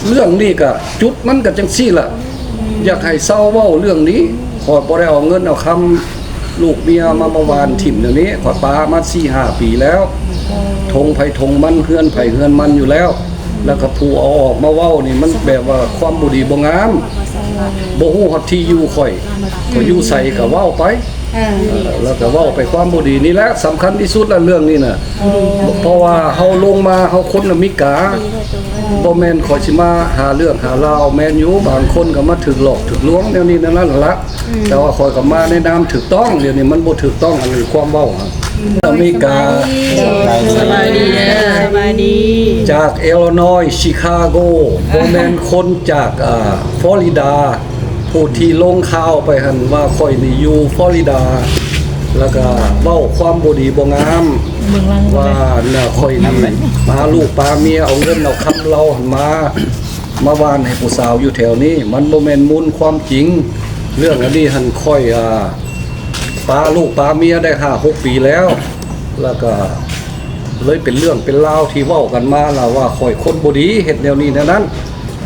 ເລື່ອງນີ້ກະ ຈຸດມັນກະຈັ່ງຊີ້ລະ ຢາກໃຫ້ເຊົາເວົ້າເລື່ອງນີ້. ຂ້ອຍບໍ່ໄດ້ເອົາເງິນເອົາຄຳລູກເມຍມາ ມາຫວ່ານຖິ້ມແນວນີ້. ຂ້ອຍປາມາສີ່ຫ້າປີແລ້ວ. ຖົງໃຜຖົງມັນ ເຮືອນໃຜເຮືອນມັນຢູ່ແລ້ວ. ແລ້ວກໍຜູ້ເອົາອອກມາເວົ້ານີ້ ມັນແບບວ່າຄວາມບໍ່ດີບໍ່ງາມ. ບໍ່ຮູ້ຮອດທີ່ຢູ່ຂ້ອຍ. ຂ້ອຍຢູ່ໃສກໍເວົ້າໄປ. ເອີ ເອີ ແລ້ວກໍເວົ້າໄປຄວາມບໍ່ດີນີ້ແຫຼະ ສຳຄັນທີ່ສຸດລະເລື່ອງນີ້ນະ. ເອີ ເພາະວ່າເຮົາລົງມາ ເຮົາຄົນອາເມລິກາ ບໍ່ແມ່ນຂ້ອຍຊິມາຫາເລື່ອງຫາລາວ. ແມ່ນຢູ່ ບາງຄົນກໍມາຖືກຫຼອກຖືກລວງແນວນີ້ແນວນັ້ນລະ. ອືມ ແຕ່ວ່າຂ້ອຍກໍມາໃນນາມຖືກຕ້ອງ. ດຽວນີ້ມັນບໍ່ຖືກຕ້ອງ ອັນນີ້ຄວາມເວົ້າ ອາເມລິກາ. ສະບາຍດີ ສະບາຍດີ ສະບາຍດີ ຈາກ Illinois Chicago ບໍ່ແມ່ນຄົນຈາກ ອ່າ Florida ຜູ້ທີ່ລົງຂ່າວໄປຫັ້ນວ່າຂ້ອຍນີ້ຢູ່ Florida ແລ້ວກໍເວົ້າຄວາມບໍ່ດີບໍ່ງາມ ເບິ່ງຫຼັງ ວ່າ ວ່າຂ້ອຍນີ້ພາລູກພາເມຍ ເອົາເງິນເອົາຄຳລາວຫັ້ນມາ ມາຫວ່ານໃຫ້ຜູ້ສາວຢູ່ແຖວນີ້. ມັນບໍ່ແມ່ນມູນຄວາມຈິງ. ເລື່ອງອັນນີ້ຫັ້ນ ຂ້ອຍ ອ່າ ປາລູກປາເມຍໄດ້ຫ້າຫົກປີແລ້ວ ແລ້ວກໍເລີຍເປັນເລື່ອງເປັນລາວທີ່ເວົ້າກັນມາລະວ່າຂ້ອຍຄົນບໍ່ດີ ເຮັດແນວນີ້ແນວນັ້ນ.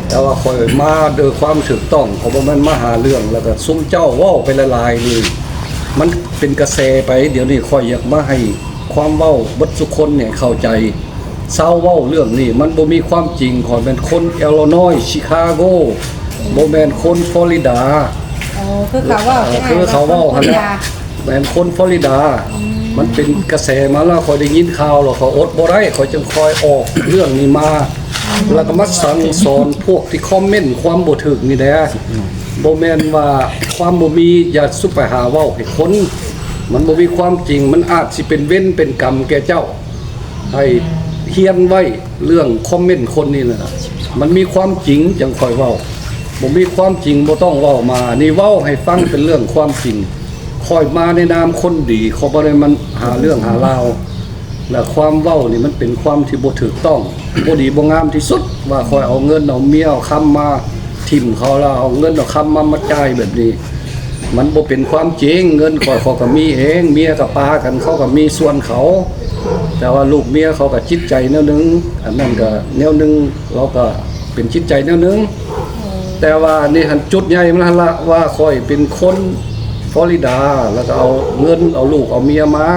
ແຕ່ວ່າຂ້ອຍມາໂດຍຄວາມຖືກຕ້ອງ ຂ້ອຍບໍ່ແມ່ນມາຫາເລື່ອງ. ແລ້ວກໍຊຸມເຈົ້າເວົ້າໄປຫຼາຍໆນີ້ ມັນເປັນກະແສໄປ. ດຽວນີ້ຂ້ອຍຢາກມາໃຫ້ຄວາມເວົ້າເບິດທຸກຄົນໃຫ້ເຂົ້າໃຈ. ເຊົາເວົ້າເລື່ອງນີ້ ມັນບໍ່ມີຄວາມຈິງ. ຂ້ອຍແມ່ນຄົນ Illinois Chicago ບໍ່ແມ່ນຄົນ Florida. ອໍ ຄືເຂົາເວົ້າ ເອີ ຄືເຂົາເວົ້າຫັ້ນແຫຼະ ແມ່ນຄົນ Florida. ອືມ ມັນເປັນກະແສມາແລ້ວ ຂ້ອຍໄດ້ຍິນຂ່າວແລ້ວ ຂ້ອຍອົດບໍ່ໄດ້ ຂ້ອຍຈຶ່ງຄ່ອຍອອກເລື່ອງນີ້ມາ. ອືມ ແລ້ວກໍມາສັ່ງສອນພວກທີ່ຄອມເມັນຄວາມບໍ່ຖືກນີ້ແຫຼະ. ອືມ ບໍ່ແມ່ນວ່າຄວາມບໍ່ມີ ຢ່າສຸໄປຫາເວົ້າໃຫ້ຄົນ. ມັນບໍ່ມີຄວາມຈິງ ມັນອາດຊິເປັນເວນເປັນກຳແກ່ເຈົ້າ. ໃຫ້ຮຽນໄວ້ເລື່ອງຄອມເມັນຄົນນີ້ນະ ມັນມີຄວາມຈິງຈັ່ງຄ່ອຍເວົ້າ ບໍ່ມີຄວາມຈິງບໍ່ຕ້ອງເວົ້າມາ. ນີ້ເວົ້າໃຫ້ຟັງເປັນເລື່ອງຄວາມຈິງ. ຂ້ອຍມາໃນນາມຄົນດີ ຂ້ອຍບໍ່ໄດ້ມາຫາເລື່ອງຫາລາວ. ແລະ ຄວາມເວົ້ານີ້ມັນເປັນຄວາມທີ່ບໍ່ຖືກຕ້ອງ ບໍ່ດີບໍ່ງາມທີ່ສຸດ ວ່າຂ້ອຍເອົາເງິນເອົາເມຍເອົາຄຳມາຖິ້ມເຂົາ ແລ້ວເອົາເງິນເອົາຄຳມາ ມາຈ່າຍແບບນີ້. ມັນບໍ່ເປັນຄວາມຈິງ. ເງິນຂ້ອຍ ຂ້ອຍກໍມີເອງ ເມຍກໍປາກັນ ເຂົາກໍມີສ່ວນເຂົາ. ແຕ່ວ່າລູກເມຍເຂົາກໍຈິດໃຈແນວໜຶ່ງ ອັນນັ້ນກໍແນວໜຶ່ງ ລາວກໍເປັນຈິດໃຈແນວໜຶ່ງ. ແຕ່ວ່ານີ້ຫັ້ນ ຈຸດໃຫຍ່ມັນຫັ້ນລະ ວ່າຂ້ອຍເປັນຄົນຟລໍຣິດາ ແລ້ວກໍເອົາເງິນເອົາລູກເອົາເມຍມາ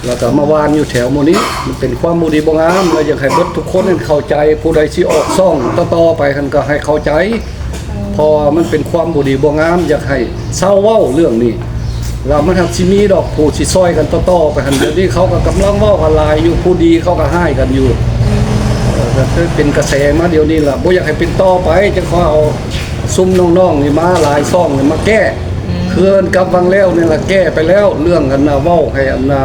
ແລ້ວກໍມາຫວ່ານຢູ່ແຖວໝູ່ນີ້ ມັນເປັນຄວາມບໍ່ດີບໍ່ງາມ ແລ້ວຢາກໃຫ້ເບິດທຸກຄົນນັ້ນເຂົ້າໃຈ. ຜູ້ໃດຊິອອກຊ່ອງຕໍ່ໆໄປຫັ້ນກໍໃຫ້ເຂົ້າໃຈ ເພາະວ່າມັນເປັນຄວາມບໍ່ດີບໍ່ງາມ. ຢາກໃຫ້ເຊົາເວົ້າເລື່ອງນີ້ ແລ້ວມັນຫາກຊິມີດອກຜູ້ຊິຊ່ອຍກັນຕໍ່ໆໄປຫັ້ນ. ດຽວນີ້ເຂົາກໍກຳລັງເວົ້າກັນຫຼາຍຢູ່ ຜູ້ດີເຂົາກໍຮ້າຍກັນຢູ່. ເອີ ກໍຄືເປັນກະແສມາດຽວນີ້ລະ ບໍ່ຢາກໃຫ້ເປັນຕໍ່ໄປ ຈັ່ງຂໍເອົາຊຸມນ້ອງໆນີ້ມາ ຫຼາຍຊ່ອງນີ້ມາແກ້. ອືມ ຄືກັບວັງແລ້ວນີ້ລະ ແກ້ໄປແລ້ວ ເລື່ອງອັນນ່າ ເວົ້າໃຫ້ອັນນ່າ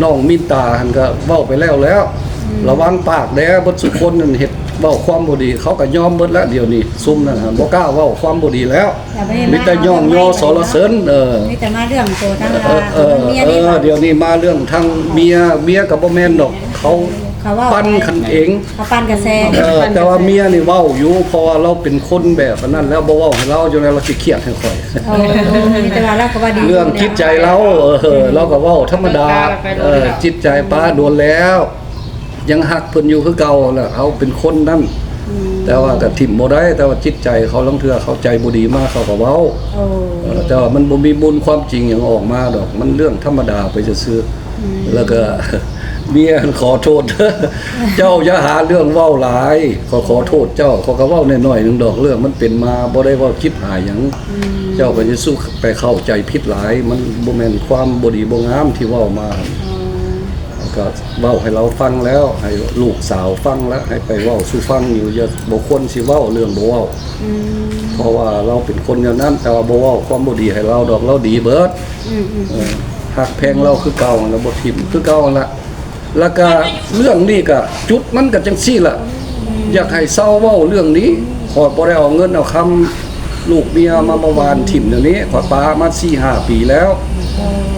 ນ້ອງມິນຕາຫັ້ນກໍເວົ້າໄປແລ້ວແລ້ວ. ອືມ ລະວັງປາກແດ່ ເບິດຊຸຄົນນັ້ນເຮັດ ເວົ້າຄວາມບໍ່ດີ ເຂົາກໍຍອມເບິດແລ້ວ. ດຽວນີ້ຊຸມນັ້ນຫັ້ນບໍ່ກ້າເວົ້າຄວາມບໍ່ດີແລ້ວ ແຕ່ບໍ່ໄດ້ ມີແຕ່ຍ້ອງຍໍສອລະເສີນ. ເອີ ມີແຕ່ມາເລື່ອງໂຕທາງ ເອີ ເອີ ເມຍນີ້ ເອີ ດຽວນີ້ມາເລື່ອງທາງເມຍ ເມຍກໍບໍ່ແມ່ນດອກ ເຂົາ ເຂົາເວົ້າ ປັ່ນກັນເອງ ເຂົາປັ່ນກະແສ. ເອີ ແຕ່ວ່າເມຍນີ້ເວົ້າຢູ່ ເພາະວ່າລາວເປັນຄົນແບບອັນນັ້ນແລ້ວ ບໍ່ເວົ້າໃຫ້ລາວຢູ່ແລ້ວ ລາວຊິຄຽດໃຫ້ຂ້ອຍ. ໂອ້ ມີແຕ່ວ່າລາວກໍວ່າດີ ເລື່ອງຈິດໃຈລາວ ເອີ ລາວກໍເວົ້າທຳມະດາ. ເອີ ຈິດໃຈປ້າໂດນແລ້ວ ຍັງຮັກເພິ່ນຢູ່ຄືເກົ່າແຫຼະ ເຮົາເປັນຄົນນັ້ນ. ອືມ ແຕ່ວ່າກໍຖິ້ມບໍ່ໄດ້ ແຕ່ວ່າຈິດໃຈເຂົາ ລາງເທື່ອເຂົາໃຈບໍ່ດີມາ ເຂົາກໍເວົ້າ. ໂອ້ ເອີ ແຕ່ວ່າມັນບໍ່ມີມູນຄວາມຈິງຫຍັງອອກມາດອກ ມັນເລື່ອງທຳມະດາໄປຊື່ໆ. ອືມ ແລ້ວກໍເມຍຂໍໂທດ ເຈົ້າຢ່າຫາເລື່ອງເວົ້າຫຼາຍ ຂໍ ຂໍໂທດເຈົ້າ ຂ້ອຍກໍເວົ້າໜ້ອຍໆໜຶ່ງດອກ ເລື່ອງມັນເປັນມາ ບໍ່ໄດ້ເວົ້າຈິບຫາຍຫຍັງ. ອືມ ເຈົ້າກໍຢ່າສຸໄປເຂົ້າໃຈຜິດຫຼາຍ ມັນບໍ່ແມ່ນຄວາມບໍ່ດີບໍ່ງາມທີ່ເວົ້າມາ. ອໍ ກໍເວົ້າໃຫ້ລາວຟັງແລ້ວ ໃຫ້ລູກສາວຟັງແລ້ວ ໃຫ້ໄປເວົ້າສູ່ຟັງຢູ່ ຢ່າ ບໍ່ຄວນຊິເວົ້າເລື່ອງບໍ່ເວົ້າ. ອືມ ເພາະວ່າລາວເປັນຄົນແນວນັ້ນ ແຕ່ວ່າບໍ່ເວົ້າຄວາມບໍ່ດີໃຫ້ລາວດອກ ລາວດີເບິດ. ອືມໆ ເອີ ຮັກແພງລາວຄືເກົ່າຫັ້ນລະ ບໍ່ຖິ້ມຄືເກົ່າຫັ້ນລະ. ແລ້ວກະເລື່ອງນີ້ກະ ຈຸດມັນກະຈັ່ງຊີ້ລະ ອືມ ຢາກໃຫ້ເຊົາເວົ້າເລື່ອງນີ້. ຂ້ອຍບໍ່ໄດ້ເອົາເງິນເອົາຄຳລູກເມຍມາ ມາຫວ່ານຖິ້ມແນວນີ້. ຂ້ອຍປາມາສີ່ຫ້າປີແລ້ວ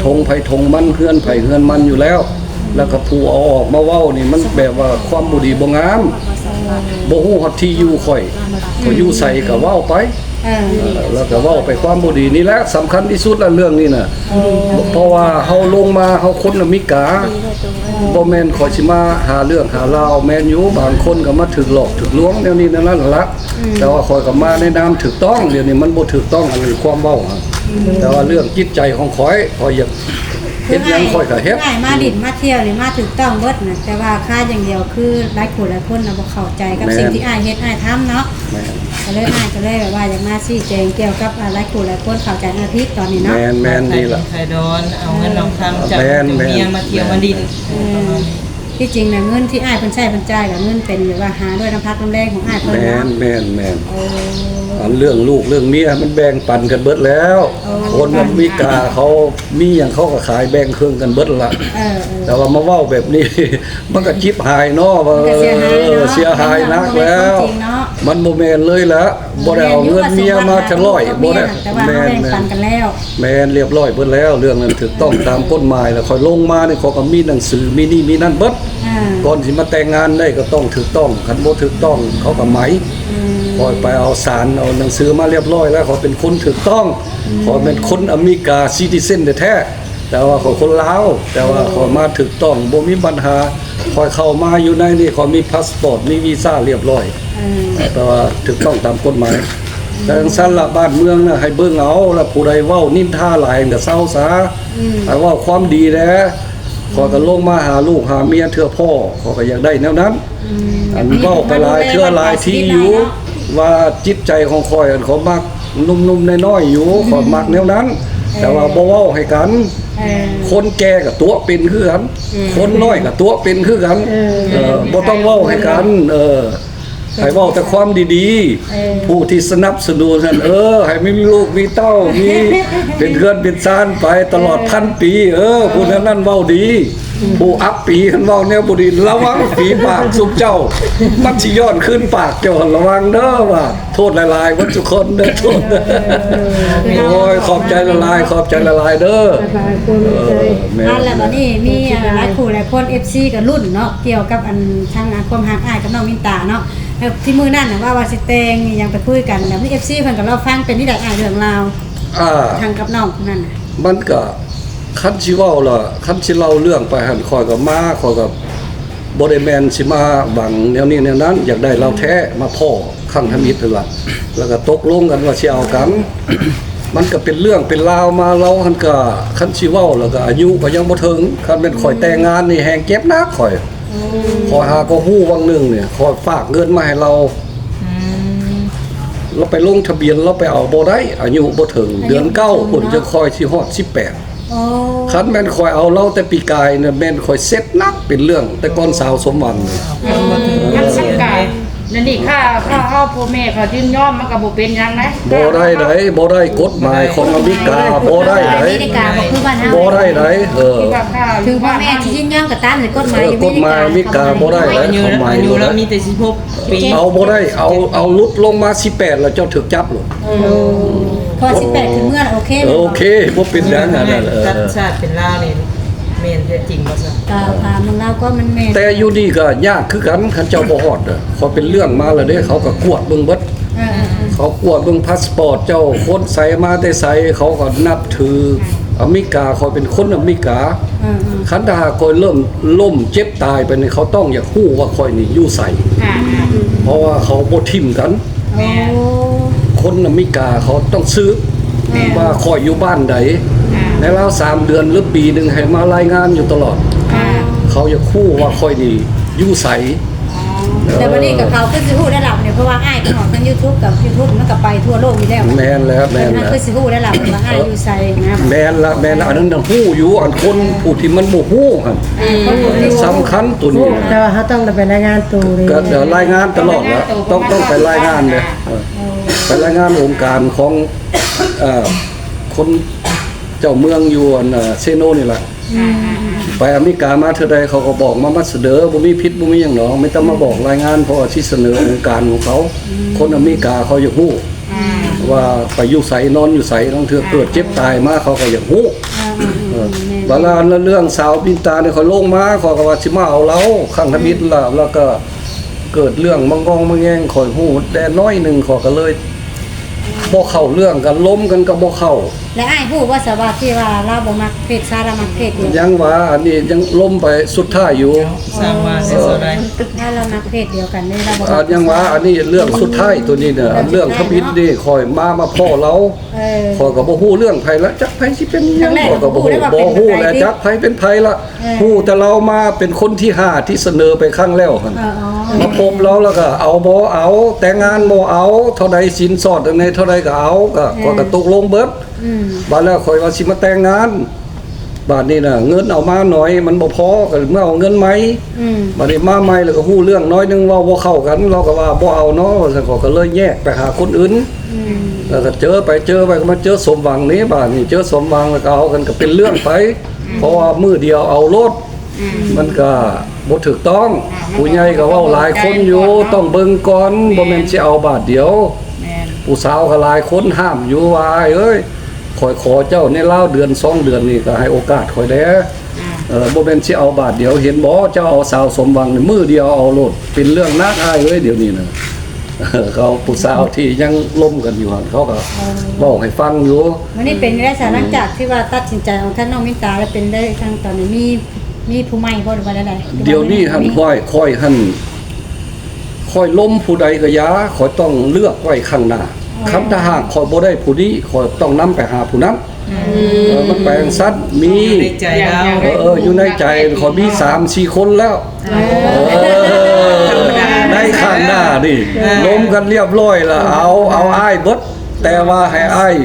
ຖົງໃຜຖົງມັນ ເຮືອນໃຜເຮືອນມັນຢູ່ແລ້ວ. ແລ້ວກໍຜູ້ເອົາອອກມາເວົ້ານີ້ ມັນແບບວ່າຄວາມບໍ່ດີບໍ່ງາມ ບໍ່ຮູ້ຮອດທີ່ຢູ່ຂ້ອຍ ຂ້ອຍຢູ່ໃສກໍເວົ້າໄປ. ເອີ ເອີ ແລ້ວກໍເວົ້າໄປຄວາມບໍ່ດີນີ້ແຫຼະ ສຳຄັນທີ່ສຸດລະເລື່ອງນີ້ນະ. ເອີ ເພາະວ່າເຮົາລົງມາ ເຮົາຄົນອາເມລິກາ ບໍ່ແມ່ນຂ້ອຍຊິມາຫາເລື່ອງຫາລາວ. ແມ່ນຢູ່ ບາງຄົນກໍມາຖືກຫຼອກຖືກລວງແນວນີ້ແນວນັ້ນລະ ອືມ ແຕ່ວ່າຂ້ອຍກໍມາໃນນາມຖືກຕ້ອງ. ດຽວນີ້ມັນບໍ່ຖືກຕ້ອງ ອັນນີ້ຄວາມເວົ້າ ອືມ ແຕ່ວ່າເລື່ອງຈິດໃຈຂອງຂ້ອຍ ຂ້ອຍຢາກເຮັດຫຍັງຂ້ອຍກໍເຮັດ. ອ້າຍມາຫຼິ້ນມາທ່ຽວນີ້ມາຖືກຕ້ອງເບິດນະ ແຕ່ວ່າຄາດຢ່າງດຽວ ຄືຫຼາຍຜູ້ຫຼາຍຄົນນະບໍ່ເຂົ້າໃຈກັບ ແມ່ນ ສິ່ງທີ່ອ້າຍເຮັດອ້າຍທຳເນາະ. ແມ່ນ ກໍເລີຍ ອ້າຍກໍເລີຍແບບວ່າຢາກມາຊີ້ແຈງກ່ຽວກັບ ອາ ຫຼາຍຜູ້ຫຼາຍຄົນເຂົ້າໃຈອ້າຍຜິດຕອນນີ້ເນາະ. ແມ່ນໆ ນີ້ລະ ຂາຍດອນ ເອົາເງິນເອົາຄຳຈາກ ແມ່ນໆ ເມຍມາທ່ຽວມາຫຼິ້ນ. ເອີ ທີ່ຈິງນະ ເງິນທີ່ອ້າຍເພິ່ນໃຊ້ເພິ່ນຈ່າຍ ກໍເງິນເປັນແບບວ່າຫາດ້ວຍນ້ຳພັກນ້ຳແຮງຂອງອ້າຍເພິ່ນເນາະ. ແມ່ນໆ ແມ່ນ ໂອ້ ອັນເລື່ອງລູກເລື່ອງເມຍມັນແບ່ງປັນກັນເບິດແລ້ວ. ໂອ້ ຄົນອາເມລິກາເຂົາມີຫຍັງເຂົາກໍຂາຍແບ່ງເຄິ່ງກັນເບິດລະ. ເອີໆ ແຕ່ວ່າມາເວົ້າແບບນີ້ ມັນກໍຈິບຫາຍເນາະ ວ່າ ມັນກໍເສຍຫາຍເນາະ ເອີ ເສຍຫາຍໜັກແລ້ວ. ມັນບໍ່ແມ່ນຄວາມຈິງເນາະ ມັນບໍ່ແມ່ນເລີຍລະ. ບໍ່ໄດ້ເອົາເງິນເມຍມາຈະຮ້ອຍ ບໍ່ໄດ້ ແຕ່ວ່າເຮົາແບ່ງປັນກັນແລ້ວ. ແມ່ນ ລຽບຮ້ອຍເບິດແລ້ວ ເລື່ອງນັ້ນຖືກຕ້ອງຕາມກົດໝາຍແລ້ວ. ຂ້ອຍລົງມານີ້ ຂ້ອຍກໍມີໜັງສື ມີນີ້ມີນັ້ນເບິດ. ອ່າ ກ່ອນຊິມາແຕ່ງງານໄດ້ກໍຕ້ອງຖືກຕ້ອງ ຄັນບໍ່ຖືກຕ້ອງເຂົາກໍໄໝ. ອືມ ຂ້ອຍໄປເອົາສານ ເອົາໜັງສືມາລຽບຮ້ອຍແລ້ວ ຂ້ອຍເປັນຄົນຖືກຕ້ອງ. ອືມ ຂ້ອຍແມ່ນຄົນອາເມລິກາ citizen ແທ້ໆ ແຕ່ວ່າຂ້ອຍຄົນລາວ ແຕ່ວ່າຂ້ອຍມາຖືກຕ້ອງ ບໍ່ມີບັນຫາ. ຂ້ອຍເຂົ້າມາຢູ່ໃນນີ້ ຂ້ອຍມີພາສປອດ ມີວີຊາລຽບຮ້ອຍ. ເອີ ແປວ່າຖືກຕ້ອງຕາມກົດໝາຍ. ແຕ່ຈັ່ງຊັ້ນລະ ບ້ານເມືອງນະ ໃຫ້ເບິ່ງເອົາລະ ຜູ້ໃດເວົ້ານິນທາຫຼາຍກໍເຊົາຊະ. ອືມ ໃຫ້ເວົ້າຄວາມດີແດ່. ອືມ ຂ້ອຍກໍລົງມາຫາລູກຫາເມຍເທື່ອພໍ້ ຂ້ອຍກໍຢາກໄດ້ແນວນັ້ນ. ອືມ ອັນເວົ້າໄປຫຼາຍເທື່ອຫຼາຍທີຢູ່ ວ່າຈິດໃຈຂອງຂ້ອຍ ອັນຂ້ອຍມັກໜຸ່ມໆນ້ອຍໆຢູ່. ອືມ ຂ້ອຍມັກແນວນັ້ນ. ເອີ ແຕ່ວ່າບໍ່ເວົ້າໃຫ້ກັນ. ເອີ ຄົນແກ່ກໍຕົວະເປັນຄືກັນ. ອືມ ຄົນນ້ອຍກໍຕົວະເປັນຄືກັນ. ເອີ ເອີ ບໍ່ຕ້ອງເວົ້າໃຫ້ກັນ. ເອີ ໃຫ້ເວົ້າແຕ່ຄວາມດີໆ. ເອີ ຜູ້ທີ່ສະໜັບສະໜູນຫັ້ນ ເອີ ໃຫ້ມີລູກມີເຕົ້າ ມີເປັນເຮືອນເປັນຊານໄປຕະຫຼອດ ເອີ ພັນປີ. ເອີ ເອີ ຜູ້ນັ້ນນັ້ນເວົ້າດີ. ອືມ ຜູ້ອັບປີຫັ້ນເວົ້າແນວບໍ່ດີ ລະວັງຝີປາກຊຸມເຈົ້າ ມັນຊິຍ້ອນຄືນປາກເຈົ້າ ລະວັງເດີວ່າ. ໂທດຫຼາຍໆເບິດທຸກຄົນເດີ ໂທດ. ເອີ ໂອ້ຍ ຂອບໃຈຫຼາຍໆ ຂອບໃຈຫຼາຍໆເດີ. ຫຼາຍໆ ຂອບໃຈ. ເອີ ແມ່ນ ອັນ ແລ້ວບັດນີ້ມີ ເອີ ຫຼາຍຄູ່ຫຼາຍຄົນ ເອັຟຊີ ກໍລຸ້ນເນາະ ກ່ຽວກັບອັນທາງ ອາ ຄວາມຮັກອ້າຍກັບນ້ອງມິນຕາເນາະ. ແລ້ວທີ່ມື້ນັ້ນນະ ວ່າ ວ່າຊິແຕ່ງຫຍັງໄປຄຸຍກັນ ແລ້ວມີ ເອັຟຊີ ເພິ່ນກໍລໍຟັງ ເປັນຈັ່ງໃດອ້າຍເລື່ອງລາວ ອ່າ ທາງກັບນ້ອງຜູ້ນັ້ນນະ? ມັນກະ ຄັນຊິເວົ້າລະ ຄັນຊິເລົ່າເລື່ອງໄປຫັ້ນ ຂ້ອຍກໍມາ ຂ້ອຍກໍບໍ່ໄດ້ແມ່ນຊິມາຫວັງແນວນີ້ແນວນັ້ນ ຢາກໄດ້ລາວແທ້ ມາພໍ້ຄັ້ງທຳອິດຫັ້ນລະ ແລ້ວກໍຕົກລົງກັນວ່າຊິເອົາກັນ. ມັນກໍເປັນເລື່ອງເປັນລາວມາ ລາວຫັ້ນກະ ຄັນຊິເວົ້າແລ້ວກະອາຍຸກໍຍັງບໍ່ເຖິງ. ຄັນແມ່ນຂ້ອຍແຕ່ງງານນີ້ແຮ່ງເຈັບໜັກຂ້ອຍ. ອືມ ຂ້ອຍຫາກໍຮູ້ຫວ່າງໜຶ່ງນີ້ ຂ້ອຍຝາກເງິນມາໃຫ້ລາວ. ອືມ ລາວໄປລົງທະບຽນ ລາວໄປເອົາບໍ່ໄດ້ ອາຍຸບໍ່ເຖິງ ອາຍຸ ເດືອນເກົ້າ ບໍ່ເຖິງ ພຸ້ນ ເນາະ ຈັ່ງຄ່ອຍຊິຮອດສິບແປດ. ອໍ ຄັນແມ່ນຂ້ອຍເອົາລາວແຕ່ປີກາຍນີ້ ແມ່ນຂ້ອຍເສັດໜັກ ເປັນເລື່ອງແຕ່ກ່ອນສາວສົມຫວັງນີ້. ອືມ ມັນສຳຄັນ ແລ້ວນີ້ ຖ້າ ຖ້າເຮົາ ພໍ່ແມ່ເຂົາຍິນຍອມ ມັນກໍບໍ່ເປັນຫຍັງນະ. ບໍ່ໄດ້ໃດ ບໍ່ໄດ້ ກົດໝາຍຂອງອາເມລິກາບໍ່ໄດ້ໃດ. ອາເມລິກາບໍ່ຄືບ້ານເຮົາ ບໍ່ໄດ້ໃດ. ເອີ ເຖິງພໍ່ແມ່ຊິຍິນຍອມກໍຕາມ ແຕ່ກົດໝາຍ ເອີ ກົດໝາຍອາເມລິກາບໍ່ໄດ້ໃດ. ອາຍຸ ອາຍຸລາວມີແຕ່ສິບຫົກປີ ເອົາບໍ່ໄດ້. ເອົາ ເອົາຫຼຸດລົງມາສິບແປດ ແລ້ວເຈົ້າຖືກຈັບໂລດ. ໂອ້ ພໍສິບແປດຂຶ້ນເມືອໂອເຄ ເອີ ໂອເຄ ບໍ່ເປັນຫຍັງອັນນັ້ນ. ເອີ ຕັດຊາດເປັນລາວນີ້ ແມ່ນແທ້ຈິງບໍ່ຊະ? ກໍຖາມເມືອງລາວກໍມັນແມ່ນ ແຕ່ຢູ່ນີ້ກໍຍາກຄືກັນ ຄັນເຈົ້າບໍ່ຮອດເດີ. ເຂົາເປັນເລື່ອງມາແລ້ວເດ້ ເຂົາກໍກວດເບິ່ງເບິດ. ເອີໆໆ ເຂົາກວດເບິ່ງພາສປອດເຈົ້າ ຄົນໃສ ມາແຕ່ໃສ ເຂົາກໍນັບຖື. ອາເມລິກາ ຂ້ອຍເປັນຄົນອາເມລິກາ. ເອີໆ ຄັນຖ້າຫາກຂ້ອຍເລີ່ມລົ້ມເຈັບຕາຍໄປນີ້ ເຂົາຕ້ອງຢາກຮູ້ວ່າຂ້ອຍນີ້ຢູ່ໃສ. ເພາະວ່າເຂົາບໍ່ຖິ້ມກັນ. ແມ່ນ ໂອ້ ຄົນອາເມລິກາເຂົາຕ້ອງສືບ ແມ່ນ ວ່າຂ້ອຍຢູ່ບ້ານໃດ. ໃນລາວສາມເດືອນ ຫຼື ປີໜຶ່ງ ໃຫ້ມາລາຍງານຢູ່ຕະຫຼອດ. ເຂົາຢາກຮູ້ວ່າຂ້ອຍນີ້ຢູ່ໃສ. ອໍ ແຕ່ບັດນີ້ກໍເຂົາຄືຊິຮູ້ແລ້ວລະ ເພາະວ່າອ້າຍໄປອອກທາງຢູທູບ ກັບຢູທູບມັນກໍໄປທົ່ວໂລກຢູ່ແລ້ວ. ແມ່ນແລ້ວ ແມ່ນແລ້ວ ຄືຊິຮູ້ແລ້ວລະວ່າອ້າຍຢູ່ໃສນະ. ແມ່ນລະ ແມ່ນລະ ອັນນັ້ນນະຮູ້ຢູ່ ອັນຄົນຜູ້ທີ່ມັນບໍ່ຮູ້ຫັ້ນ ເອີ ສຳຄັນໂຕນີ້. ແຕ່ວ່າເຮົາຕ້ອງໄດ້ໄປລາຍງານໂຕເດ້ ກໍລາຍງານຕະຫຼອດລະ ຕ້ອງ ຕ້ອງໄປລາຍງານເດ້. ເອີ ໄປລາຍງານອົງການຂອງ ເອີ ຄົນເຈົ້າເມືອງຢູ່ອັນ ເຊໂນນີ້ລະ. ອືມ ໄປອາເມລິກາມາເທື່ອໃດ ເຂົາກໍບອກມາ ມາສະເໜີ ບໍ່ມີຜິດບໍ່ມີຫຍັງດອກ ມີແຕ່ມາບອກລາຍງານ ເພາະວ່າຊິສະເໜີອົງການຂອງເຂົາ. ອືມ ຄົນອາເມລິກາເຂົາຢາກຮູ້ ອືມ ວ່າໄປຢູ່ໃສ ນອນຢູ່ໃສ ລາງເທື່ອເກີດເຈັບຕາຍມາ ເຂົາກໍຢາກຮູ້. ອືມ ເອີ ອືມ ແມ່ນ ເວລາເລື່ອງສາວບິນຕານີ້ ຂ້ອຍລົງມາ ຂ້ອຍກໍວ່າຊິມາເອົາລາວຄັ້ງທຳອິດລະ ແລ້ວກໍເກີດເລື່ອງມາງອງມາແງງ ຂ້ອຍຮູ້ແຕ່ໜ້ອຍໜຶ່ງ ຂ້ອຍກໍເລີຍ ບໍ່ເຂົ້າເລື່ອງກັນ ລົມກັນກໍບໍ່ເຂົ້າ. ແລະອ້າຍຮູ້ບໍ່ຊະວ່າທີ່ວ່າລາວບໍ່ມັກເພດຊາຍ ລາວມັກເພດດຽວ? ຍັງວ່າອັນນີ້ຍັງລົມໄປສຸດທ້າຍຢູ່. ສ້າງວ່າຊິເທົ່າໃດ ລາວມັກເພດດຽວກັນເດ້ ລາວບໍ່ມັກ ຍັງວ່າອັນນີ້ເລື່ອງສຸດທ້າຍໂຕນີ້ນະ ເລື່ອງທຳອິດນີ້ ຂ້ອຍມາ ມາພໍ້ລາວ ເອີ ຂ້ອຍກໍບໍ່ຮູ້ເລື່ອງໃຜລະ ຈັກໃຜຊິເປັນຫຍັງ ຂ້ອຍກໍບໍ່ຮູ້ ບໍ່ຮູ້ແຫຼະ ຈັກໃຜເປັນໃຜລະ. ເອີ ຮູ້ແຕ່ລາວມາເປັນຄົນທີຫ້າທີ່ສະເໜີໄປຄັ້ງແລ້ວຫັ້ນ ເອີ ມາພົບລາວແລ້ວກໍເອົາບໍ່ເອົາ ແຕ່ງງານບໍ່ເອົາ ເທົ່າໃດສິນສອດອັນໃດເທົ່າໃດກໍເອົາ ກໍ ເອີ ຂ້ອຍກໍຕົກລົງເບິດ. ອືມ ບາດແລ້ວຂ້ອຍວ່າຊິມາແຕ່ງງານ ບາດນີ້ນະເງິນເອົາມາໜ້ອຍ ມັນບໍ່ພໍ ກໍເມືອເອົາເງິນໃໝ່. ອືມ ບາດນີ້ມາໃໝ່ແລ້ວກໍຮູ້ເລື່ອງໜ້ອຍໜຶ່ງ ເວົ້າບໍ່ເຂົ້າກັນ ລາວກໍວ່າບໍ່ເອົາເນາະ ວ່າຊັ້ນ ຂ້ອຍກໍເລີຍແຍກໄປຫາຄົນອື່ນ. ອືມ ແລ້ວກໍເຈີໄປເຈີໄປ ກໍມາເຈີສົມຫວັງນີ້ ບາດນີ້ເຈີສົມຫວັງແລ້ວກໍເອົາກັນ ກໍເປັນເລື່ອງໄປ. ອືມ ເພາະວ່າມື້ດຽວເອົາໂລດ ອືມ ມັນກໍບໍ່ຖືກຕ້ອງ. ອ່າ ຜູ້ໃຫຍ່ກໍເວົ້າຫຼາຍຄົນຢູ່ ຕ້ອງເບິ່ງກ່ອນ ແມ່ນ ບໍ່ແມ່ນຊິເອົາບາດດຽວ. ແມ່ນ ຜູ້ສາວກໍຫຼາຍຄົນຫ້າມຢູ່ວ່າ ອ້າຍເອີຍ ຂ້ອຍຂໍເຈົ້າໃນລາວເດືອນສອງເດືອນນີ້ ກໍໃຫ້ໂອກາດຂ້ອຍແດ່. ອ່າ ເອີ ບໍ່ແມ່ນຊິເອົາບາດດຽວ ເຫັນບໍ່ ເຈົ້າເອົາສາວສົມຫວັງນີ້ ມື້ດຽວເອົາໂລດ ເປັນເລື່ອງໜັກ ອ້າຍເອີຍ ດຽວນີ້ນະ. ເຂົາຜູ້ສາວທີ່ຍັງລົມກັນຢູ່ຫັ້ນ ເຂົາກໍ ເອີ ເວົ້າໃຫ້ຟັງຢູ່. ມື້ນີ້ເປັນໄດ້ຊະ ອືມ ຫຼັງຈາກທີ່ວ່າຕັດສິນໃຈຂອງທ່ານນ້ອງມິນຕາແລ້ວ ເປັນໄດ້ທາງຕອນນີ້ມີ ມີຜູ້ໃໝ່ບໍ່ ຫຼືວ່າແນວໃດ? ດຽວນີ້ຫັ້ນ ຂ້ອຍ ຂ້ອຍຫັ້ນ ຂ້ອຍລົມຜູ້ໃດກໍຢ່າ ຂ້ອຍຕ້ອງເລືອກໄວ້ຂ້າງໜ້າ. ອໍ ຄັນຖ້າຫາກຂ້ອຍບໍ່ໄດ້ຜູ້ນີ້ ຂ້ອຍຕ້ອງນຳໄປຫາຜູ້ນັ້ນ. ອືມ ເອີ ມັນໄປຈັ່ງຊັ້ນ ມີ ຢູ່ໃນໃຈລາວ ເອີ ຢູ່ໃນໃຈຂ້ອຍມີສາມສີ່ຄົນແລ້ວ. ອໍ ເອີ ໃນຂ້າງໜ້ານີ້ ອ່າ ລົມກັນລຽບລ້ອຍລະ ເອົາ ເອົາອ້າຍເບິດ ແຕ່ວ່າໃຫ້ອ້າຍ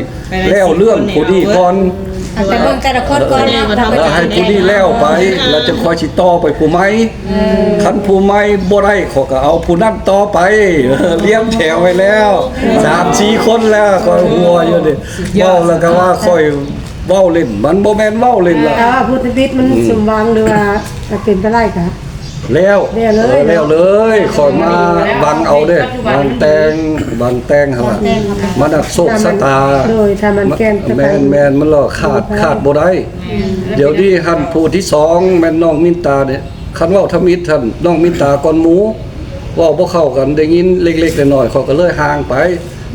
ແລ້ວເລື່ອງຜູ້ນີ້ກ່ອນ. ເອົາແຕ່ເບິ່ງແຕ່ລະຄົນກ່ອນເນາະ ເອີ ໃຫ້ຜູ້ນີ້ແລ້ວໄປ ແລ້ວຈັ່ງຄ່ອຍຊິຕໍ່ໄປຜູ້ໃໝ່. ເອີ ຄັນຜູ້ໃໝ່ບໍ່ໄດ້ ຂ້ອຍກໍເອົາຜູ້ນັ້ນຕໍ່ໄປ. ເອີ ລຽງແຖວໄວ້ແລ້ວ ສາມສີ່ຄົນແລ້ວ ຂ້ອຍຫົວຢູ່ນີ້. ເວົ້າແລ້ວກໍວ່າຂ້ອຍເວົ້າຫຼິ້ນ ມັນບໍ່ແມ່ນເວົ້າຫຼິ້ນລະ. ແຕ່ວ່າຜູ້ທຳອິດມັນ ອືມ ສົມຫວັງ ຫຼືວ່າເປັນໄປໄດ້ກະ ແລ້ວ ແລ້ວເລີຍ ເອີ ແລ້ວເລີຍ. ຂ້ອຍມາຫວັງເອົາເດ້ ຫວັງແຕ່ງ ຫວັງແຕ່ງຫັ້ນລະ ມານັບໂຊກຊະຕາ. ໂດຍ ຖ້າມັນແກ່ນ ແມ່ນໆ ມັນລະຂາດ ຂາດບໍ່ໄດ້. ອືມ ດຽວນີ້ຫັ້ນ ຜູ້ທີສອງແມ່ນນ້ອງມິນຕາເດ້. ຄັນເວົ້າທຳອິດຫັ້ນ ນ້ອງມິນຕາກ່ອນໝູ່ ເວົ້າບໍ່ເຂົ້າກັນ ໄດ້ຍິນເລັກໆນ້ອຍໆ ຂ້ອຍກໍເລີຍຫ່າງໄປ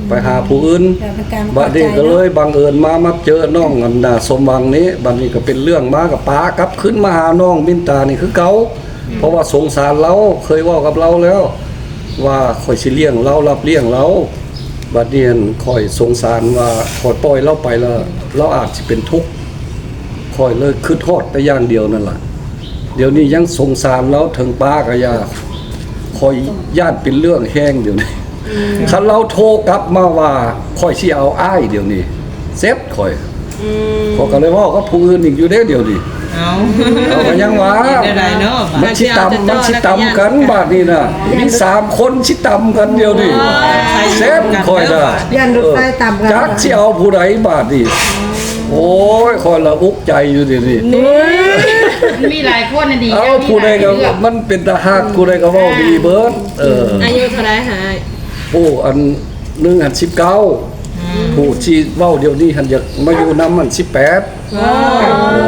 ໄປຫາຜູ້ອື່ນ. ແຕ່ເປັນການ ບາດນີ້ກໍເລີຍບັງເອີນມາ ມາເຈີນ້ອງອັນໜ້າສົມຫວັງນີ້ ບາດນີ້ກໍເປັນເລື່ອງມາ ກໍປາກັບຄືນມາຫານ້ອງມິນຕານີ້ຄືເກົ່າ. ອືມ ເພາະວ່າສົງສານລາວ ເຄີຍເວົ້າກັບລາວແລ້ວວ່າຂ້ອຍຊິລ້ຽງລາວ ຮັບລ້ຽງລາວ. ບາດນີ້ຫັ້ນ ຂ້ອຍສົງສານວ່າຂ້ອຍປ່ອຍລາວໄປແລ້ວ ລາວອາດຊິເປັນທຸກ ຂ້ອຍເລີຍຄິດຮອດແຕ່ຢ່າງດຽວນັ້ນລະ. ດຽວນີ້ຍັງສົງສານລາວ ເຖິງປ້າກໍຢ່າ ຂ້ອຍຢ້ານເປັນເລື່ອງແຮງດຽວນີ້. ອືມ ຄັນລາວໂທກັບມາວ່າຂ້ອຍຊິເອົາອ້າຍດຽວນີ້ ເສັດຂ້ອຍ. ອືມ ຂ້ອຍກໍເລີຍເວົ້າກັບຜູ້ອື່ນອີກຢູ່ເດ້ດຽວນີ້. ເອົາ ເອົາ ກໍຍັງວ່າ ເຮັດແນວໃດເນາະ ມັນຊິຕຳ ມັນຊິຕຳກັນບາດນີ້ນະ ມີສາມຄົນຊິຕຳກັນດຽວນີ້. ໂອ້ຍ ເສັດຂ້ອຍນະ ຢ້ານລົດໄຟຕຳກັນ ຈັກຊິເອົາຜູ້ໃດບາດນີ້. ໂອ້ຍ ຂ້ອຍລະອຸກໃຈຢູ່ດຽວນີ້. ມີຫຼາຍຄົນນະດີ ເອົາ ຜູ້ໃດກໍມັນເປັນຕາຮັກ ຜູ້ໃດກໍເວົ້າດີເບິດ. ເອີ ອາຍຸເທົ່າໃດຫາ? ໂອ້ ອັນໜຶ່ງຫັ້ນສິບເກົ້າ ອືມ ຜູ້ທີ່ເວົ້າດຽວນີ້ຫັ້ນຢາກມາຢູ່ນຳຫັ້ນສິບແປດ. ວ້າວ ເອີ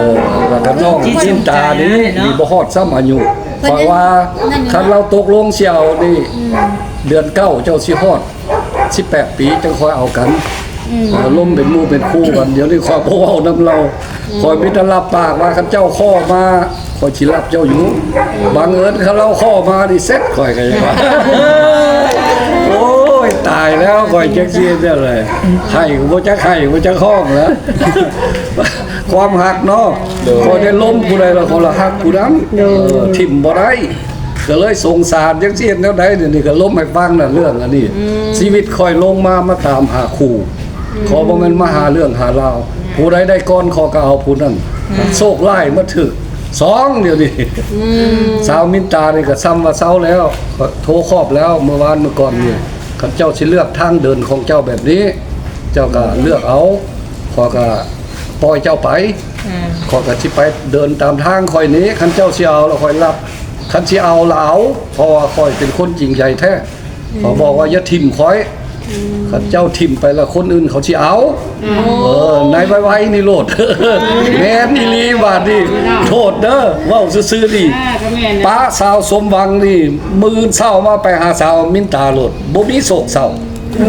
ແລ້ວກໍນ້ອງຈິນຕານີ້ ເນາະ ນີ້ບໍ່ຮອດຊ້ຳອາຍຸ. ເພິ່ນ ເພາະວ່າ ນັ້ນ ຄັນລາວຕົກລົງຊິເອົານີ້ ອືມ ເດືອນເກົ້າເຈົ້າຊິຮອດສິບແປດປີ ຈັ່ງຄ່ອຍເອົາກັນ. ອືມ ເອີ ລົມເປັນໝູ່ເປັນຄູ່ກັນ ດຽວນີ້ຂ້ອຍບໍ່ເວົ້ານຳລາວ. ອືມ ຂ້ອຍມີແຕ່ຮັບປາກວ່າ ຄັນເຈົ້າຂໍມາ ຂ້ອຍຊິຮັບເຈົ້າຢູ່. ບັງເອີນຄັນລາວຂໍມານີ້ເສັດ ຂ້ອຍກໍຢາກວ່າ ໂອ້ຍ ຕາຍແລ້ວ ຂ້ອຍຈັກຊິເຮັດແນວໃດ ໄຫ້ກໍບໍ່ຈັກໄຫ້ ບໍ່ຈັກຮ້ອງແລ້ວ. ຄວາມຮັກເນາະ ໂດຍ ຂ້ອຍໄດ້ລົມຜູ້ໃດລະ ຂ້ອຍລະຮັກຜູ້ນັ້ນ. ໂດຍ ເອີ ຖິ້ມບໍ່ໄດ້ ກໍເລີຍສົງສານ ຈັກຊິເຮັດແນວໃດ. ດຽວນີ້ກໍລົມໃຫ້ຟັງນະ ເລື່ອງອັນນີ້. ອືມ ຊີວິດຂ້ອຍລົງມາ ມາຕາມຫາຄູ່. ອືມ ຂ້ອຍບໍ່ແມ່ນມາຫາເລື່ອງຫາລາວ. ອືມ ຜູ້ໃດໄດ້ກ່ອນ ຂ້ອຍກໍເອົາຜູ້ນັ້ນ. ອືມ ໂຊກຮ້າຍມາຖືກສອງດຽວນີ້. ອືມ ສາວມິນຕານີ້ກໍຊ້ຳວ່າເຊົາແລ້ວ ກໍໂທຄອບແລ້ວ ມື້ວານມື້ກ່ອນນີ້. ອ່າ ຄັນເຈົ້າຊິເລືອກທາງເດີນຂອງເຈົ້າແບບນີ້ ເຈົ້າກໍເລືອກເອົາ ຂ້ອຍກໍປ່ອຍເຈົ້າໄປ. ອ່າ ຂ້ອຍກໍຊິໄປເດີນຕາມທາງຂ້ອຍນີ້ ຄັນເຈົ້າຊິເອົາລະຂ້ອຍຮັບ ຄັນຊິເອົາລະເອົາ ເພາະວ່າຂ້ອຍເປັນຄົນຈິງໃຈແທ້. ອືມ ຂ້ອຍບອກວ່າຢ່າຖິ້ມຂ້ອຍ. ອືມ ຄັນເຈົ້າຖິ້ມໄປລະຄົນອື່ນເຂົາຊິເອົາ. ອໍ ເອີ ໃນໄວໆນີ້ໂລດ. ແມ່ນອີ່ຫຼີບາດນີ້. ໂທດເດີ ເວົ້າຊື່ໆນີ້ ອ່າ ກໍແມ່ນນະ ປະສາວສົມຫວັງນີ້ ມື້ອື່ນເຊົ້າມາໄປຫາສາວມິນຕາໂລດ ບໍ່ມີໂສກເສົ້າ. ອື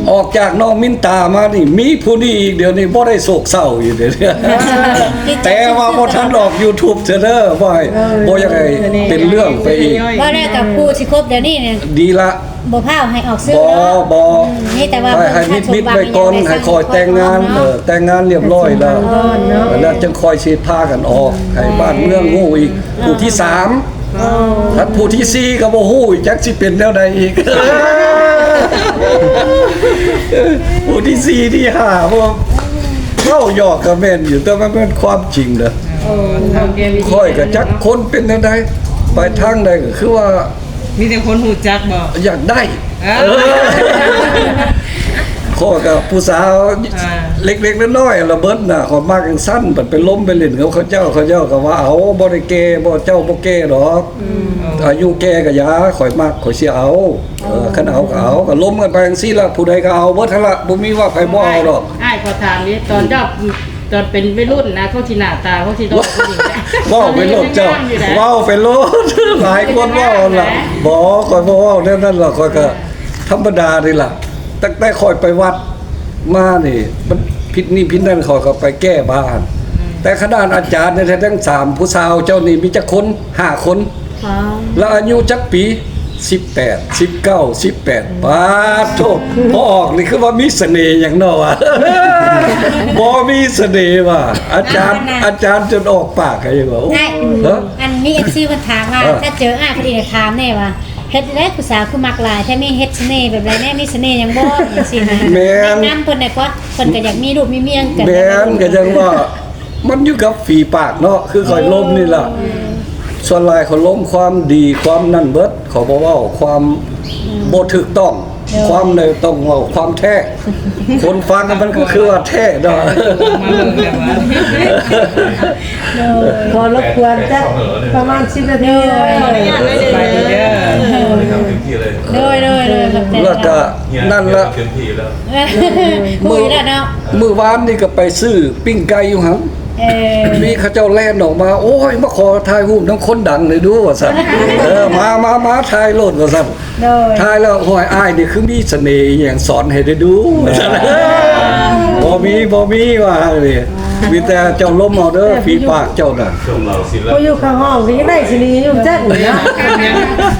ມ ອອກຈາກນ້ອງມິນຕາມານີ້ ມີຜູ້ນີ້ອີກ ດຽວນີ້ບໍ່ໄດ້ໂສກເສົ້າອີກເດ້. ແຕ່ວ່າບໍ່ທັນອອກ YouTube ເທື່ອເດີ ບໍ່ໃຫ້ ເອີ ບໍ່ຢາກໃຫ້ເປັນເລື່ອງໄປອີກ. ບໍ່ແລ້ວກໍຜູ້ຊິຄົບດຽວນີ້ນີ້ ດີລະ ບໍ່ພາວໃຫ້ອອກສື່ເນາະ. ບໍ່ ບໍ່ ອືມ ມີແຕ່ວ່າໃຫ້ ໃຫ້ມິດໆໄວ້ກ່ອນ ໃຫ້ຄ່ອຍແຕ່ງງານ ເອີ ແຕ່ງງານຮຽບຮ້ອຍແລ້ວ ແລ້ວຈັ່ງຄ່ອຍຊິພາກັນອອກ ໃຫ້ບ້ານເມືອງຮູ້ອີກ ຜູ້ທີສາມ. ອໍ ຄັນຜູ້ທີສີ່ກໍບໍ່ຮູ້ອີກ ຈັກຊິເປັນແນວໃດອີກ. ຜູ້ທີສີ່ ທີຫ້າ ບໍ່ ເວົ້າຫຍອກກໍແມ່ນຢູ່ ແຕ່ມັນແມ່ນຄວາມຈິງເດີ. ຂ້ອຍກໍຈັກຄົນເປັນແນວໃດ ໄປທາງໃດກໍຄືວ່າ ມີແຕ່ຄົນຮູ້ຈັກບໍ່? ຢາກໄດ້ ເອີ ເອີ ຂ້ອຍກໍຜູ້ສາວ ອ່າ ເລັກໆນ້ອຍໆລະເບິດນະ ຂ້ອຍມັກຈັ່ງຊັ້ນ. ບັດໄປລົມໄປຫຼິ້ນກັບເຂົາເຈົ້າ ເຂົາເຈົ້າກໍວ່າ ເອົາ ບໍ່ໄດ້ແກ່ ບໍ່ ເຈົ້າບໍ່ແກ່ດອກ ອືມ ອາຍຸແກ່ກໍຢ່າ ຂ້ອຍມັກ ຂ້ອຍຊິເອົາ. ເອີ ຄັນເອົາກໍເອົາ ກໍລົມກັນໄປຈັ່ງຊີ້ລະ ຜູ້ໃດກໍເອົາເບິດຫັ້ນລະ ບໍ່ມີວ່າໃຜບໍ່ເອົາດອກ. ອ້າຍ ຂໍຖາມນີ້ ຕອນເຈົ້າ ຕອນເປັນໄວລຸ້ນນະ ເຂົາຊິໜ້າຕາ ເຂົາຊິຕ້ອງ ເວົ້າໄປໂລດເຈົ້າ ເວົ້າໄປໂລດ ຫຼາຍຄົນເວົ້າຫັ້ນລະ. ບໍ່ ຂ້ອຍບໍ່ເວົ້າແນວນັ້ນລະ ຂ້ອຍກໍທຳມະດານີ້ລະ. ຕັ້ງແຕ່ຂ້ອຍໄປວັດມານີ້ ມັນຜິດນີ້ຜິດນັ້ນ ຂ້ອຍກໍໄປແກ້ບ້ານ. ແຕ່ຂະໜາດອາຈານແທ້ໆ ທັງສາມຜູ້ສາວເຈົ້ານີ້ ມີຈັກຄົນ? ຫ້າຄົນ. ແລ້ວອາຍຸຈັກປີ? ສິບແປດ ສິບເກົ້າ ສິບແປດ. ປາດໂທ ພໍອອກນີ້ຄືວ່າມີສະເໜ່ຫຍັງເນາະວະ. ບໍ່ມີສະເໜ່ວ່າ ອາຈານ ອາຈານຈົນອອກປາກໃຫ້ວ່າ ໂອ້ ຮະ ອັນມີເອັຟຊີເພິ່ນຖາມວ່າ ເອີ ຖ້າເຈີອ້າຍເພິ່ນອີກ ຖາມແນ່ວ່າ ເຮັດໃດຜູ້ສາວຄືມັກຫຼາຍແທ້ ມີເຮັດສະເໜ່ແບບໃດແນ່ ມີສະເໜ່ຫຍັງບໍ່ ຈັ່ງຊີ້ນະ. ແມ່ນ ແນະນຳເພິ່ນແດ່ກວ່າ ເພິ່ນກໍຢາກມີລູກມີເມຍຄືກັນ. ແມ່ນ ກໍຈັ່ງວ່າ ມັນຢູ່ກັບຝີປາກເນາະ ຄືຂ້ອຍລົມນີ້ລະ. ອືມ ສ່ວນຫຼາຍຂ້ອຍລົມຄວາມດີຄວາມນັ້ນເບິດ ຂ້ອຍບໍ່ເວົ້າຄວາມ ອືມ ບໍ່ຖືກຕ້ອງ. ໂດຍ ຄວາມໃດຕ້ອງເວົ້າຄວາມແທ້ ຄົນຟັງມັນກໍຄືວ່າແທ້ເນາະ. ໂດຍ ຂໍລົບກວນຈັກປະມານສິບນາທີ. ໂດຍ ຂໍອະນຸຍາດເລີຍເດີ ໂດຍ ໂດຍ ໂດຍ ຂອບໃຈ. ແລ້ວກໍນັ້ນລະ ເຕັມທີ່ແລ້ວ ມື້ ມື້ລະເນາະ ມື້ວານນີ້ກໍໄປຊື້ປີ້ງໄກ່ຢູ່ຫັ້ນ. ເອີ ມີເຂົາເຈົ້າແລ່ນອອກມາ ໂອ້ຍ ມາຂໍຖ່າຍຮູບນຳຄົນດັງໜ່ອຍດູ ວ່າຊັ້ນ. ເອີ ມາ ມາ ມາ ຖ່າຍໂລດ ວ່າຊັ້ນ. ໂດຍ ຖ່າຍແລ້ວ ຫ້ອຍ ອ້າຍນີ້ຄືມີສະເໜ່ອີ່ຫຍັງ ສອນໃຫ້ໄດ້ດູ ວ່າຊັ້ນ. ບໍ່ມີ ບໍ່ມີ ວ່ານີ້ ມີແຕ່ເຈົ້າລົມເອົາເດີ ຝີປາກເຈົ້ານະ. ຜູ້ຢູ່ຂ້າງຫ້ອງນີ້ໄດ້ສະເໜ່ຢູ່ຈັກນີ້ເນາະ.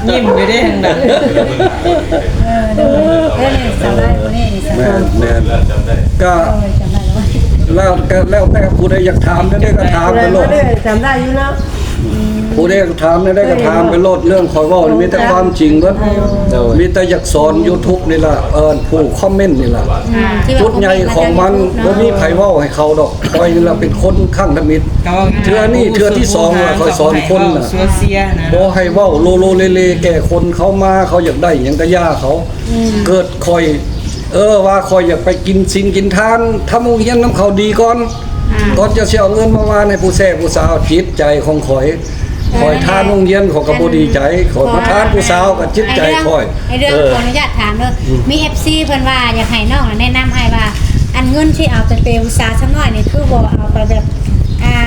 ຍິ້ມຢູ່ເດ້ທາງນັ້ນ. ເອີ ໂດຍ ເອີ ນີ້ສະບາຍ ນີ້ສະບາຍ. ແມ່ນ ແມ່ນ ກໍ ໂດຍ ຈຳໄດ້ແລ້ວ ແລ້ວ ກໍແລ້ວແຕ່ຜູ້ໃດຢາກຖາມແນວໃດກໍຖາມໄປໂລດ. ເອີ ຈຳໄດ້ຢູ່ເນາະ. ອືມ ຜູ້ໃດຢາກຖາມແນວໃດກໍຖາມໄປໂລດ ເລື່ອງຂ້ອຍເວົ້ານີ້ມີແຕ່ຄວາມຈິງເບິດ. ໂດຍ ມີແຕ່ຢາກສອນຢູທູບນີ້ລະ ເອີ ຜູ້ຄອມເມັນນີ້ລະ. ອືມ ຈຸດໃຫຍ່ຂອງມັນ ບໍ່ມີໃຜເວົ້າໃຫ້ເຂົາດອກ ຂ້ອຍນີ້ລະເປັນຄົນຄັ້ງທຳອິດ ເທື່ອນີ້ເທື່ອທີສອງລະ ຂ້ອຍສອນຄົນນະ ບໍ່ໃຫ້ເວົ້າໂລໂລເລເລແກ່ຄົນ ເຂົາມາເຂົາຢາກໄດ້ຫຍັງກະຢ່າເຂົາ. ອືມ ເກີດຂ້ອຍ ເອີ ວ່າຂ້ອຍຢາກໄປກິນສິນກິນທານ ທຳໂຮງຮຽນນຳເຂົາດີກ່ອນ ອ່າ ກ່ອນຈະຊິເອົາເງິນມາຫວ່ານໃຫ້ຜູ້ແຊຜູ້ສາວ. ຈິດໃຈຂອງຂ້ອຍ ຂ້ອຍທານໂຮງຮຽນ ຂ້ອຍກໍບໍ່ດີໃຈ ຂ້ອຍມາທານຜູ້ສາວກໍຈິດໃຈຂ້ອຍ. ໄອ້ເລື່ອງ ເອີ ຂໍອະນຸຍາດຖາມເດີ ອືມ ມີເອັຟຊີເພິ່ນວ່າຢາກໃຫ້ນ້ອງແນະນຳອ້າຍວ່າ ອັນເງິນທີ່ເອົາໄປເປຜູ້ສາວຊຳນ້ອຍນີ້ ຄືບໍ່ເອົາໄປແບບ ອ່າ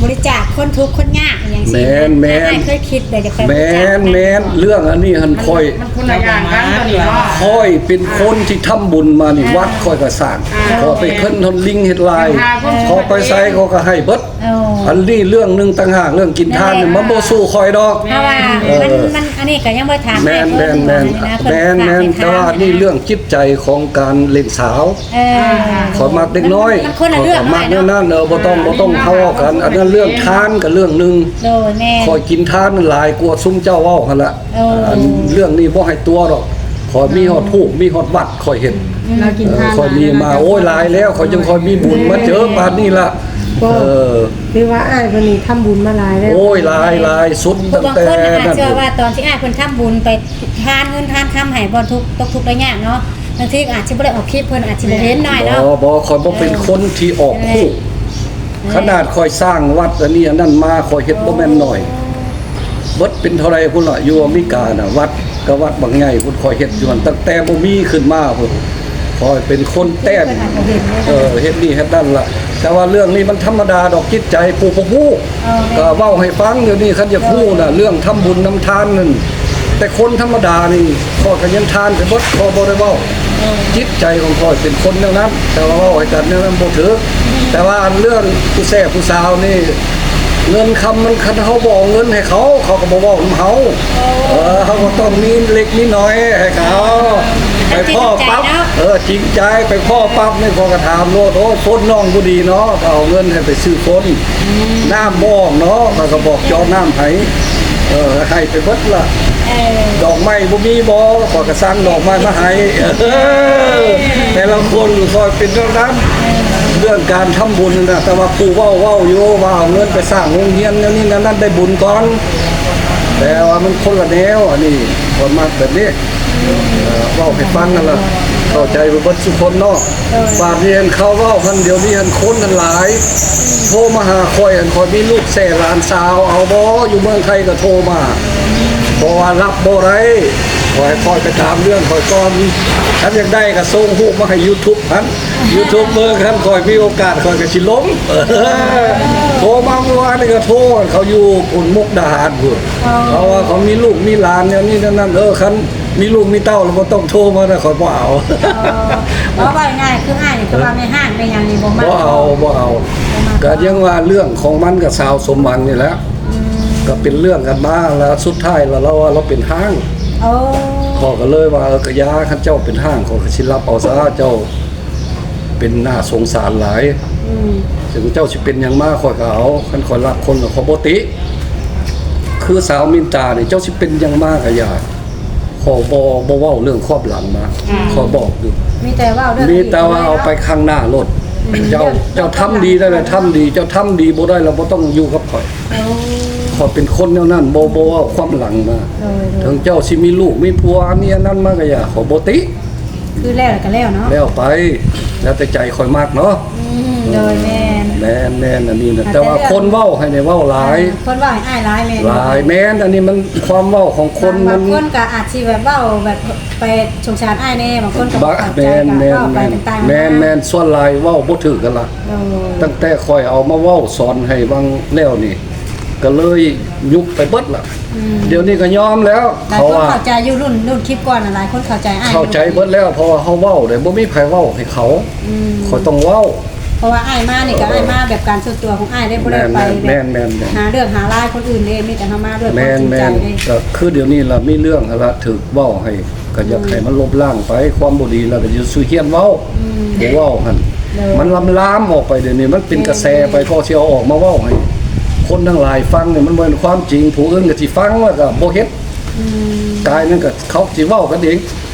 ບໍລິຈາກຄົນທຸກຄົນຍາກຫຍັງຊີ້. ແມ່ນໆ ອ້າຍເຄີຍຄິດແບບຢາກໄປບໍລິຈາກ. ແມ່ນໆ ເລື່ອງອັນນີ້ຫັ້ນຂ້ອຍ ມັນຄົນລະຢ່າງກັນຕົວນີ້ເນາະ. ຂ້ອຍເປັນຄົນທີ່ທຳບຸນມານີ້ ອ່າ ວັດຂ້ອຍກໍສ້າງ ອ່າ ຂໍໄປເຄີນຮອດລິງເຮັດລາຍ ເປັນພາຄົນ ຂໍໄປໃສເຂົາກໍໃຫ້ເບິດ. ໂອ້ ອັນນີ້ເລື່ອງໜຶ່ງຕ່າງຫາກ ເລື່ອງກິນທານນີ້ ນັ້ນແຫຼະ ມັນບໍ່ສູ້ຂ້ອຍດອກ. ເພາະວ່າ ເອີ ມັນ ມັນ ອັນນີ້ກໍຍັງບໍ່ຖາມ. ແມ່ນໆ ແມ່ນໆ ແຕ່ວ່ານີ້ເລື່ອງຈິດໃຈຂອງການເລ່ນສາວ. ເອີ ຂ້ອຍມັກເດັກນ້ອຍ ມັນ ມັນຄົນລະເລື່ອງ ຂ້ອຍກໍມັກແນວນັ້ນ. ເອີ ບໍ່ຕ້ອງ ອ່າ ບໍ່ຕ້ອງເຮົາເວົ້າກັນ ອັນນັ້ນເລື່ອງທານກັບເລື່ອງໜຶ່ງ. ໂດຍ ແມ່ນ ຂ້ອຍກິນທານຫຼາຍກວ່າຊຸມເຈົ້າເວົ້າຫັ້ນລະ. ໂອ້ ອັນເລື່ອງນີ້ບໍ່ໃຫ້ຕົວະດອກ ຂ້ອຍມີຮອດພູບ ມີຮອດວັດ ຂ້ອຍເຮັດ. ອືມ ເອີ ຂ້ອຍມີມາ ໂອ້ຍ ຫຼາຍແລ້ວ ຂ້ອຍຈຶ່ງຄ່ອຍມີບຸນມາເຈີປານນີ້ລະ. ກໍ ເອີ ຖືວ່າອ້າຍເພິ່ນນີ້ທຳບຸນມາຫຼາຍແລ້ວ. ໂອ້ຍ ຫຼາຍ ຫຼາຍສຸດ ຜູ້ບາງຄົນອາດເຊື່ອວ່າ ຕອນທີ່ອ້າຍເພິ່ນທຳບຸນໄປທານເງິນທານຄຳໃຫ້ບ່ອນທຸກ ຕົກທຸກໄດ້ຍາກເນາະ ບາງທີອາດຊິບໍ່ໄດ້ອອກຄລິບ ເພິ່ນອາດຊິບໍ່ເຫັນໜ້ອຍເນາະ. ບໍ່ ບໍ່ ຂ້ອຍບໍ່ເປັນຄົນທີ່ອອກຮູບ. ເອີ ຂະໜາດຂ້ອຍສ້າງວັດອັນນີ້ອັນນັ້ນມາ ຂ້ອຍເຮັດບໍ່ແມ່ນໜ້ອຍ ເບິດເປັນເທົ່າໃດພຸ້ນລະ ຢູ່ອາເມລິການະ ວັດກໍວັດບັກໃຫຍ່ພຸ້ນ ຂ້ອຍເຮັດຢູ່ຫັ້ນ ຕັ້ງແຕ່ບໍ່ມີຂຶ້ນມາພຸ້ນ ຂ້ອຍເປັນຄົນແຕ້ມ ເອີ ເຮັດນີ້ເຮັດນັ້ນລະ. ແຕ່ວ່າເລື່ອງນີ້ມັນທຳມະດາດອກ ຈິດໃຈຜູ້ບໍ່ຮູ້ ກໍເວົ້າໃຫ້ຟັງ. ດຽວນີ້ຄັນຢາກຮູ້ນະ ເລື່ອງທຳບຸນນຳທານນັ້ນ ແຕ່ຄົນທຳມະດານີ້ ຂ້ອຍກໍຍັງທານໄປເບິດ ຂ້ອຍບໍ່ໄດ້ເວົ້າ. ຈິດໃຈຂອງຂ້ອຍເປັນຄົນແນວນັ້ນ, ແຕ່ວ່າເວົ້າໃຫ້ກັນແນວນັ້ນບໍ່ຖືກ. ແຕ່ວ່າອັນເລື່ອງຜູ້ແຊຜູ້ສາວນີ້ ເງິນຄຳມັນ ຄັນເຮົາບໍ່ເອົາເງິນໃຫ້ເຂົາ ເຂົາກໍບໍ່ເວົ້ານຳເຮົາ. ເອີ ເຮົາກໍຕ້ອງມີເລັກມີນ້ອຍໃຫ້ເຂົາ. ໄປພໍ້ປັບ ເອີ ຈິງໃຈ ໄປພໍ້ປັບນີ້ ຂ້ອຍກໍຖາມໂລດ, ໂອ້ຍ ຄົນນ້ອງບໍ່ດີເນາະ ກໍເອົາເງິນໃຫ້ໄປຊື້ຄົນ ນ້ຳບໍ່ເນາະ ຂ້ອຍກໍບອກເຈາະນ້ຳໃຫ້ ເອີ ໃຫ້ໄປເບິດລະ. ເອີ ດອກໄມ້ບໍ່ມີບໍ່ ຂ້ອຍກໍສັ່ງດອກໄມ້ມາໃຫ້. ເອີ ແຕ່ລະຄົນຂ້ອຍເປັນຈັ່ງນັ້ນ ເອີ ເລື່ອງການທຳບຸນນະ. ແຕ່ວ່າຜູ້ເວົ້າ ເວົ້າຢູ່ວ່າເອົາເງິນໄປສ້າງໂຮງຮຽນແນວນີ້ແນວນັ້ນໄດ້ບຸນກ່ອນ, ແຕ່ວ່າມັນຄົນລະແນວ. ອັນນີ້ຂ້ອຍມັກແບບນີ້ ເອີ ເວົ້າໃຫ້ຟັງຫັ້ນລະ ເຂົ້າໃຈໄປເບິດສູ່ຄົນເນາະ. ບາດນີ້ເຫັນເຂົາເວົ້າຫັ້ນ ດຽວນີ້ຫັ້ນຄົນຫັ້ນຫຼາຍ ໂທມາຫາຂ້ອຍຫັ້ນ ຂ້ອຍມີລູກແຊຫຼານສາວ ເອົາບໍ່? ຢູ່ເມືອງໄທກໍໂທມາ ເພາະວ່າຮັບບໍ່ໄດ້. ຂ້ອຍ ຂ້ອຍໄປຖາມເລື່ອງຂ້ອຍກ່ອນ ຄັນຢາກໄດ້ກໍສົ່ງຮູບມາໃຫ້ຢູທູບຫັ້ນ ຢູທູບເບິ່ງ. ຄັນຂ້ອຍມີໂອກາດ ຂ້ອຍກໍຊິລົງ. ໂທມາເມື່ອວານນີ້ກໍໂທ ເຂົາຢູ່ພຸ້ນ ມຸກດາຫານພຸ້ນ ເຂົາວ່າເຂົາມີລູກມີຫຼານແນວນີ້ແນວນັ້ນ. ເອີ ຄັນ ມີລູກມີເຕົ້າແລ້ວບໍ່ຕ້ອງໂທມານະ ຂ້ອຍບໍ່ເອົາ. ເອີ ເວົ້າງ່າຍໆ ຄືອ້າຍນີ້ ຄືວ່າແມ່ຮ້ານແມ່ຫຍັງນີ້ບໍ່ມັກ ບໍ່ເອົາ ບໍ່ເອົາ. ກໍຍັງວ່າເລື່ອງຂອງມັນກັບສາວສົມຫວັງນີ້ແຫຼະ ກໍເປັນເລື່ອງກັນມາ ແລ້ວສຸດທ້າຍແລ້ວລາວວ່າລາວເປັນຮ້າງ. ເອີ ຂ້ອຍກໍເລີຍວ່າ ເອີ ກະຢ່າ ຄັນເຈົ້າເປັນຮ້າງ ຂ້ອຍກໍຊິຮັບເອົາຊະ ເຈົ້າ ເປັນໜ້າສົງສານຫຼາຍ. ເຖິງເຈົ້າຊິເປັນຫຍັງມາ ຂ້ອຍກໍເອົາ ຄັນຂ້ອຍຮັກຄົນ ຂ້ອຍບໍ່ຕິ. ຄືສາວມິນຕານີ້ ເຈົ້າຊິເປັນຫຍັງມາກໍຢ່າ ຂໍບໍ່ ບໍ່ເວົ້າເລື່ອງຄວາມຫຼັງມາ. ຂໍບອກຢູ່ ມີແຕ່ເວົ້າເລື່ອງ ມີແຕ່ວ່າເອົາໄປຂ້າງໜ້າໂລດ. ເຈົ້າ ເຈົ້າທຳດີໄດ້ແລ້ວທຳດີ ເຈົ້າທຳດີບໍ່ໄດ້ແລ້ວບໍ່ຕ້ອງຢູ່ກັບຂ້ອຍ. ຂ້ອຍເປັນຄົນແນວນັ້ນ ບໍ່ ບໍ່ເວົ້າຄວາມຫຼັງມາ. ເຖິງເຈົ້າຊິມີລູກມີຜົວ ອັນນີ້ອັນນັ້ນມາກໍຢ່າ ຂ້ອຍບໍ່ຕິ. ຄືແລ້ວກໍແລ້ວເນາະ ແລ້ວໄປ ແລ້ວແຕ່ໃຈຂ້ອຍມັກເນາະ. ໂດຍ ແມ່ນ ແມ່ນ ອັນນີ້ນະ ແຕ່ວ່າຄົນເວົ້າໃຫ້ນີ້ເວົ້າຫຼາຍ ຄົນເວົ້າໃຫ້ອ້າຍຫຼາຍ. ແມ່ນ ຫຼາຍ ແມ່ນ ອັນນີ້ມັນຄວາມເວົ້າຂອງຄົນ ບາງຄົນກໍອາດຊິແບບເວົ້າແບບໄປສົງສານອ້າຍແດ່ ບາງຄົນກໍບໍ່ເຂົ້າໃຈ ກໍເວົ້າໄປຕ່າງໆ ແມ່ນ ສ່ວນຫຼາຍເວົ້າບໍ່ຖືກກັນລະ. ຕັ້ງແຕ່ຂ້ອຍເອົາມາເວົ້າສອນໃຫ້ວັງແລ້ວນີ້ ກໍເລີຍຍຸບໄປເບິດລະ. ດຽວນີ້ກໍຍອມແລ້ວ ເຂົາວ່າເຂົ້າໃຈຢູ່ ລຸ້ນ ລຸ້ນຄລິບກ່ອນນະ ຫຼາຍຄົນເຂົ້າໃຈອ້າຍ ເຂົ້າໃຈເບິດແລ້ວ ເພາະວ່າເຮົາເວົ້າເດ້ ບໍ່ມີໃຜເວົ້າໃຫ້ເຂົາ. ຂ້ອຍຕ້ອງເວົ້າ ເພາະວ່າອ້າຍມານີ້ກໍ ເອີ ອ້າຍມາແບບການສ່ວນຕົວຂອງອ້າຍເດ້ ບໍ່ໄດ້ໄປແບບ ແມ່ນໆ ຫາເລື່ອງຫາລາວຄົນອື່ນເດ້ ມີແຕ່ເຮົາມາດ້ວຍຄວາມຈິງໃຈເດ້. ກໍຄືດຽວນີ້ລະ ມີເລື່ອງຫັ້ນລະ ຖືກເວົ້າໃຫ້ ກໍຢາກໃຫ້ມັນລົບລ້າງໄປ ຄວາມບໍ່ດີລະ ກໍຢູ່ສູ່ຮຽນເວົ້າ ບໍ່ເວົ້າຫັ້ນ ມັນລາມໆອອກໄປ. ດຽວນີ້ມັນເປັນກະແສໄປ ພໍຊິເອົາອອກມາເວົ້າໃຫ້ຄົນທັງຫຼາຍຟັງນີ້ ມັນບໍ່ແມ່ນຄວາມຈິງ ຜູ້ອື່ນກໍຊິຟັງແລ້ວກໍບໍ່ເຮັດ. ກາຍນັ້ນກໍເຂົາຊິເວົ້າກັນເອງ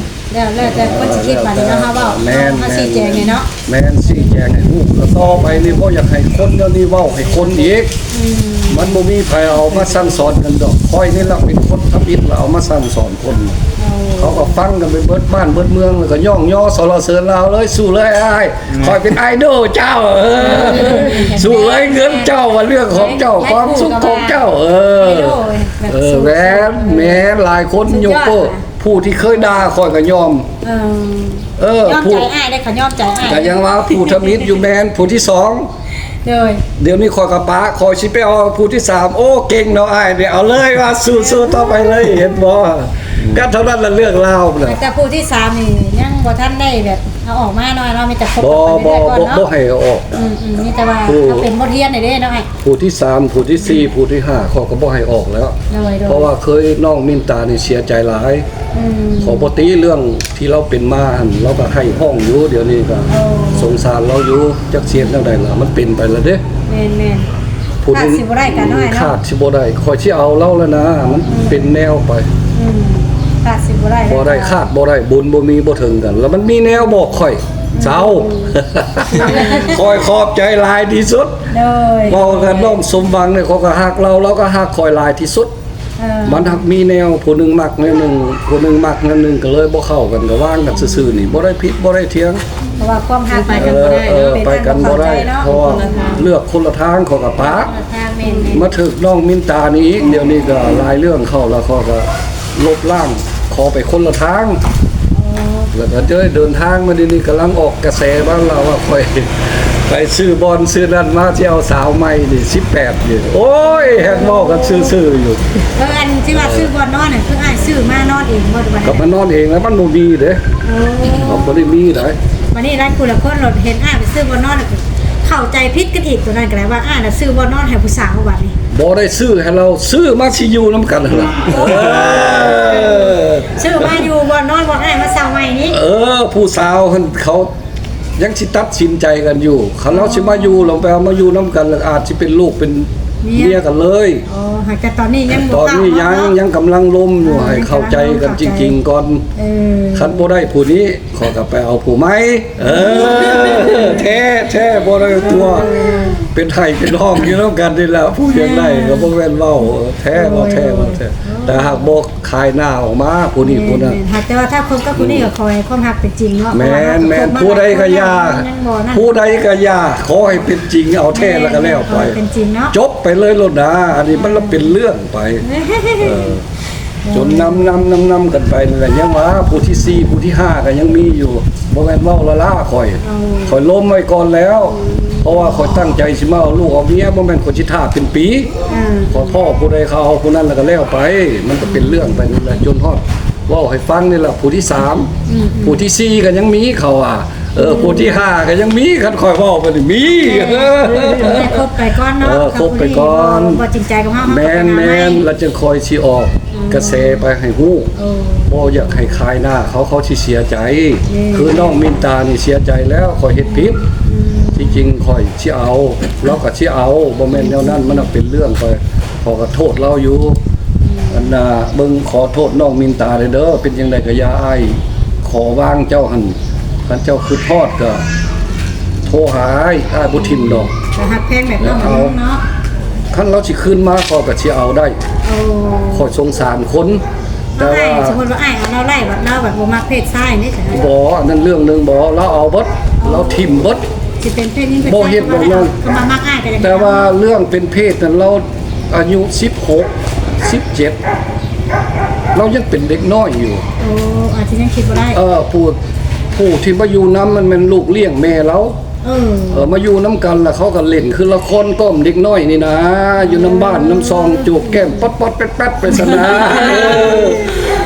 ແລ້ວ ແລ້ວແຕ່ຄົນຊິຄິດບາດນີ້ເນາະ ເຮົາເວົ້າ ແມ່ນ ເຮົາຊີ້ແຈງນີ້ເນາະ ແມ່ນ ຊີ້ແຈງໃຫ້ຮູ້. ແລ້ວຕໍ່ໄປນີ້ບໍ່ຢາກໃຫ້ຄົນແນວນີ້ເວົ້າໃຫ້ຄົນອີກ ມັນບໍ່ມີໃຜເອົາມາສັ່ງສອນກັນດອກ. ຂ້ອຍນີ້ລະເປັນຄົນທຳອິດລະເອົາມາສັ່ງສອນຄົນ ເຂົາກໍຟັງກັນໄປເບິດບ້ານເບິດເມືອງ ແລ້ວກໍຍ້ອງຍໍສັນລະເສີນລາວເລີຍ ສູ້ເລີຍອ້າຍ ຂ້ອຍເປັນໄອດອລເຈົ້າ ເອີ ສູ້ເລີຍ ເງິນເຈົ້າວ່າເລື່ອງຂອງເຈົ້າ ຄວາມສຸກຂອງເຈົ້າ ເອີ ແມ່ນ ແມ່ນ ຫຼາຍຄົນຍົກໂປ້ ຜູ້ທີ່ເຄີຍດ່າຂ້ອຍກໍຍອມ ເອີ ເອີ ຍອມໃຈອ້າຍເດ້ ເຂົາຍອມໃຈອ້າຍ ກໍຍັງວ່າຜູ້ທຳອິດຢູ່ແມ່ນຜູ້ທີສອງ. ໂດຍ ດຽວນີ້ຂ້ອຍກໍປະ ຂ້ອຍຊິໄປເອົາຜູ້ທີສາມ ໂອ້ ເກັ່ງເນາະອ້າຍນີ້ ເອົາເລີຍວ່າສູ້ໆຕໍ່ໄປເລີຍ ເຫັນບໍ່? ກໍເທົ່ານັ້ນລະເລື່ອງລາວນະ ແຕ່ຜູ້ທີສາມນີ້ຍັງບໍ່ທັນໄດ້ແບບເອົາອອກມາເນາະ ເຮົາມີແຕ່ຄົບກັນໄປເລື້ອຍໆກ່ອນເນາະ ບໍ່ໃຫ້ເອົາອອກ ອືມໆ ມີແຕ່ວ່າເອົາເປັນບົດຮຽນໄດ້ເດ້ເນາະ ຜູ້ທີສາມ ຜູ້ທີສີ່ ຜູ້ທີຫ້າ ຂ້ອຍກໍບໍ່ໃຫ້ອອກແລ້ວ ໂດຍໆ ເພາະວ່າເຄີຍນ້ອງມິນຕານີ້ເສຍໃຈຫຼາຍ ອືມ ຂໍບໍ່ຕິເລື່ອງທີ່ລາວເປັນມາຫັ້ນ ລາວກໍໄຫ້ຮ້ອງຢູ່ ດຽວນີ້ກໍ ໂອ້ ສົງສານລາວຢູ່ ຈັກຊິເຮັດແນວໃດລະ ມັນເປັນໄປລະເດ້ ແມ່ນໆ ຜູ້ໜຶ່ງຂາດຊິບໍ່ໄດ້ກໍນ້ອຍເນາະ ຂາດຊິບໍ່ໄດ້ ຂ້ອຍຊິເອົາລາວລະນະ ມັນເປັນແນວໄປ ອືມ ຂາດຊິບໍ່ໄດ້ ບໍ່ໄດ້ ຂາດບໍ່ໄດ້ ບຸນບໍ່ມີບໍ່ເຖິງກັນ ລະມັນມີແນວບອກຂ້ອຍ ເຈົ້າ ຂ້ອຍຂອບໃຈຫຼາຍທີ່ສຸດ ໂດຍ ເວົ້າກັບນ້ອງສົມຫວັງນີ້ ຂ້ອຍກໍຮັກລາວ ລາວກໍຮັກຂ້ອຍຫຼາຍທີ່ສຸດ ເອີ ມັນຮັກມີແນວ ຜູ້ໜຶ່ງມັກແນວໜຶ່ງ ຜູ້ໜຶ່ງມັກແນວໜຶ່ງ ກໍເລີຍບໍ່ເຂົ້າກັນ ກໍວາງກັນຊື່ໆນີ້ ບໍ່ໄດ້ຜິດບໍ່ໄດ້ຖຽງ ເພາະວ່າຄວາມຮັກໄປກັນບໍ່ໄດ້ ເອີ ເນາະ ໄປກັນບໍ່ໄດ້ ເພາະວ່າເລືອກຄົນລະທາງ ເຂົາກໍປະ ຄົນລະທາງ ແມ່ນໆ ມາຖືກນ້ອງມິນຕານີ້ອີກ ດຽວນີ້ກໍຫຼາຍເລື່ອງເຂົ້າ ແລ້ວເຂົາກໍລົບລ້າງ ຂໍໄປຄົນລະທາງ ອໍ ແລ້ວກໍເດີນທາງມານີ້ ກຳລັງອອກກະແສບ້ານລາວວ່າ ຂ້ອຍໄປຊື້ບ່ອນຊື້ນັ້ນມາ ຊິເອົາສາວໃໝ່ນີ້ ສິບແປດນີ້. ໂອ້ຍ ແຮງເວົ້າກັນຊື່ໆຢູ່. ເອີ ອັນທີ່ວ່າຊື້ບ່ອນນອນນັ້ນ ຄືອ້າຍຊື້ມານອນເອງບໍ່ ຫຼືວ່າ? ກໍມານອນເອງແລ້ວ ມັນບໍ່ມີເດ້. ໂອ້ ບໍ່ໄດ້ມີໃດ. ບັດນີ້ຫຼາຍຜູ້ຫຼາຍຄົນເຫັນອ້າຍໄປຊື້ບ່ອນນອນ ເຂົ້າໃຈຜິດກັນອີກ ຕົວນັ້ນກໍໄດ້ ວ່າອ້າຍນະຊື້ບ່ອນນອນໃຫ້ຜູ້ສາວບັດນີ້. ບໍ່ໄດ້ຊື້ໃຫ້ລາວ ຊື້ມາຊິຢູ່ນຳກັນຫັ້ນລະ. ເອີ ຊື້ມາຢູ່ບ່ອນນອນບ່ອນອ້າຍມາເຊົ່າໃໝ່ນີ້. ເອີ ຜູ້ສາວຫັ້ນເຂົາຍັງຊິຕັດສິນໃຈກັນຢູ່. ຄັນລາວຊິມາຢູ່ ລາວໄປເອົາມາຢູ່ນຳກັນ ແລ້ວອາດຊິເປັນລູກເປັນເມຍກັນເລີຍ. ອໍ ຫາກແຕ່ຕອນນີ້ຍັງບໍ່ກ້າເນາະ. ຕອນນີ້ຍັງ ຍັງກຳລັງລົມຢູ່ ໃຫ້ເຂົ້າໃຈກັນຈິງໆກ່ອນ. ເອີ ຄັນບໍ່ໄດ້ຜູ້ນີ້ ຂ້ອຍກໍໄປເອົາຜູ້ໃໝ່. ເອີ ແທ້ໆ ບໍ່ໄດ້ຕົວະ ເປັນໄຫ້ເປັນຫ້ອງຢູ່ນຳກັນນີ້ລະ. ຜູ້ຢາກໄດ້ກໍບໍ່ແມ່ນເວົ້າ ແທ້ບໍ່ແທ້ ບໍ່ແທ້. ແຕ່ຫາກບໍ່ຂາຍໜ້າອອກມາຜູ້ນີ້ຜູ້ນັ້ນ. ແມ່ນໆ ຫາກແຕ່ວ່າຖ້າຄົບກັບຜູ້ນີ້ກໍຂໍໃຫ້ຄວາມຮັກເປັນຈິງເນາະ. ແມ່ນໆ ຜູ້ໃດກໍຢ່າ ຜູ້ໃດກໍຢ່າ ຂໍໃຫ້ເປັນຈິງ ເອົາແທ້ແລ້ວກໍແລ້ວໄປ. ເປັນຈິງເນາະ ຈົບໄປເລີຍໂລດນາ. ອັນນີ້ມັນລະເປັນເລື່ອງໄປ. ເອີ ຈົນນຳໆໆກັນໄປນັ້ນແຫຼະ. ຍັງວ່າຜູ້ທີສີ່ ຜູ້ທີຫ້າກໍຍັງມີຢູ່. ບໍ່ແມ່ນເວົ້າລ້າໆ ຂ້ອຍ ຂ້ອຍລົມໄວ້ກ່ອນແລ້ວ. ເພາະວ່າຂ້ອຍຕັ້ງໃຈຊິມາເອົາລູກເອົາເມຍ ບໍ່ແມ່ນຂ້ອຍຊິຖ້າເປັນປີ. ເອີ ຂໍພໍ້ຜູ້ໃດເຂົາເອົາຜູ້ນັ້ນແລ້ວກໍແລ້ວໄປ. ມັນກໍເປັນເລື່ອງໄປນັ້ນແຫຼະ ຈົນຮອດເວົ້າໃຫ້ຟັງນີ້ລະ ຜູ້ທີສາມ ຜູ້ທີສີ່ກໍຍັງມີ ເຂົາວ່າ. ເອີ ຜູ້ທີຫ້າກໍຍັງມີ. ຄັນຂ້ອຍເວົ້າໄປນີ້ມີ. ເອີ ຄົບໄປກ່ອນເນາະ. ເອີ ຄົບໄປກ່ອນ ບໍ່ຈິງໃຈກັບເຮົາ. ແມ່ນໆ ແລ້ວຈຶ່ງຄ່ອຍຊິອອກກະແສໄປໃຫ້ຮູ້. ບໍ່ຢາກໃຫ້ຂາຍໜ້າເຂົາ ເຂົາຊິເສຍໃຈ. ຄືນ້ອງມິນຕານີ້ເສຍໃຈແລ້ວ ຂ້ອຍເຮັດຜິດ. ທີ່ຈິງຂ້ອຍຊິເອົາ ລາວກໍຊິເອົາ ບໍ່ແມ່ນແນວນັ້ນ. ມັນເປັນເລື່ອງໄປ ຂໍໂທດລາວຢູ່. ອັນນ່າ ເບິ່ງ ຂໍໂທດນ້ອງມິນຕາເດີ ເປັນຈັ່ງໃດກໍຢ່າ ອ້າຍຂໍວາງເຈົ້າຫັ້ນ. ຄັນເຈົ້າຄິດຮອດກໍໂທຫາອ້າຍ ອ້າຍບໍ່ຖິ້ມດອກ. ກໍຮັກແພງແບບນ້ອງເນາະ. ຄັນລາວຊິຄືນມາ ຂ້ອຍກໍຊິເອົາໄດ້. ໂອ້ ຂ້ອຍສົງສານຄົນ. ແຕ່ວ່າສົມມຸດວ່າອ້າຍເອົາລາວໄດ້ ບັດລາວບັດບໍ່ມັກເພດຊາຍນີ້. ບໍ່ ອັນນັ້ນເລື່ອງໜຶ່ງ. ບໍ່ ລາວເອົາເບິດ ລາວຖິ້ມເບິດ. ບໍ່ເຮັດແບບນັ້ນ. ແຕ່ວ່າເລື່ອງເປັນເພດນັ້ນ ລາວ ອາຍຸສິບຫົກ ສິບເຈັດ ລາວຍັງເປັນເດັກນ້ອຍຢູ່. ໂອ້ ອາດຈະຍັງຄິດບໍ່ໄດ້. ເອີ ຜູ້ ຜູ້ທີ່ມາຢູ່ນຳ ມັນແມ່ນລູກລ້ຽງແມ່ລາວ. ເອີ ເອີ ມາຢູ່ນຳກັນ ແລ້ວເຂົາກໍຫຼິ້ນຄືລະຄອນຕ້ອມເດັກນ້ອຍນີ້ນາ. ຢູ່ນຳບ້ານນຳຊ່ອງ ຈູບແກ້ມປັດໆແປັດໆໄປຊັ້ນນາ. ເອີ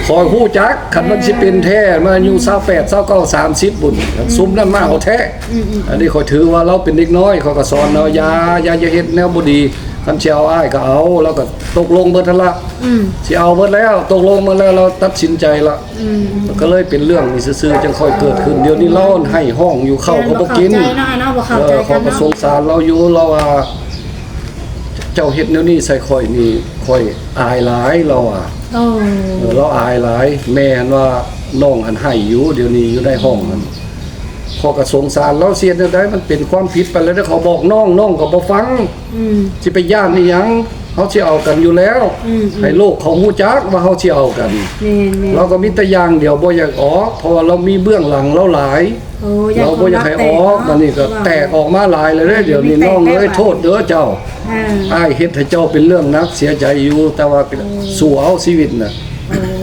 ຂ້ອຍຮູ້ຈັກ. ຄັນມັນຊິເປັນແທ້ ມາອາຍຸຊາວແປດ ຊາວເກົ້າ ສາມສິບພຸ້ນ ຊຸມນັ້ນມາເອົາແທ້. ອັນນີ້ຂ້ອຍຖືວ່າລາວເປັນເດັກນ້ອຍ ຂ້ອຍກໍສອນລາວ ຢ່າ ຢ່າ ຢ່າເຮັດແນວບໍ່ດີ. ຄັນຊິເອົາອ້າຍກໍເອົາ ລາວກໍຕົກລົງເບິດຫັ້ນລະ. ຊິເອົາເບິດແລ້ວ ຕົກລົງເບິດແລ້ວ ລາວຕັດສິນໃຈລະ. ກໍເລີຍເປັນເລື່ອງນີ້ຊື່ໆ ຈັ່ງຄ່ອຍເກີດຂຶ້ນ. ດຽວນີ້ລາວໄຫ້ຮ້ອງຢູ່ ເຂົ້າກໍບໍ່ກິນ. ເອີ ຂ້ອຍກໍສົງສານລາວຢູ່. ລາວວ່າ ເຈົ້າເຮັດແນວນີ້ໃສ່ຂ້ອຍນີ້ ຂ້ອຍອາຍຫຼາຍ ລາວວ່າ. ເອີ ລາວອາຍຫຼາຍ. ແມ່ຫັ້ນວ່ານ້ອງຫັ້ນໄຫ້ຢູ່ ດຽວນີ້ຢູ່ໃນຫ້ອງຫັ້ນ. ຂ້ອຍກໍສົງສານລາວ. ຊິເຮັດແນວໃດ ມັນເປັນຄວາມຜິດໄປແລ້ວເດ້. ເຂົາບອກນ້ອງ ນ້ອງກໍບໍ່ຟັງ. ຊິໄປຢ້ານອີ່ຫຍັງ ເຮົາຊິເອົາກັນຢູ່ແລ້ວ. ໃຫ້ໂລກເຂົາຮູ້ຈັກວ່າເຮົາຊິເອົາກັນ. ລາວກໍມີແຕ່ຢ່າງດຽວ ບໍ່ຢາກອອກ ເພາະວ່າລາວມີເບື້ອງຫຼັງລາວຫຼາຍ. ລາວບໍ່ຢາກໃຫ້ອອກ. ບັດນີ້ກໍແຕກອອກມາຫຼາຍແລ້ວເດ້. ດຽວນີ້ນ້ອງເອີຍ ໂທດເດີເຈົ້າ. ອ້າຍເຮັດໃຫ້ເຈົ້າເປັນເລື່ອງໜັກ ເສຍໃຈຢູ່ ແຕ່ວ່າສູ້ເອົາຊີວິດນະ.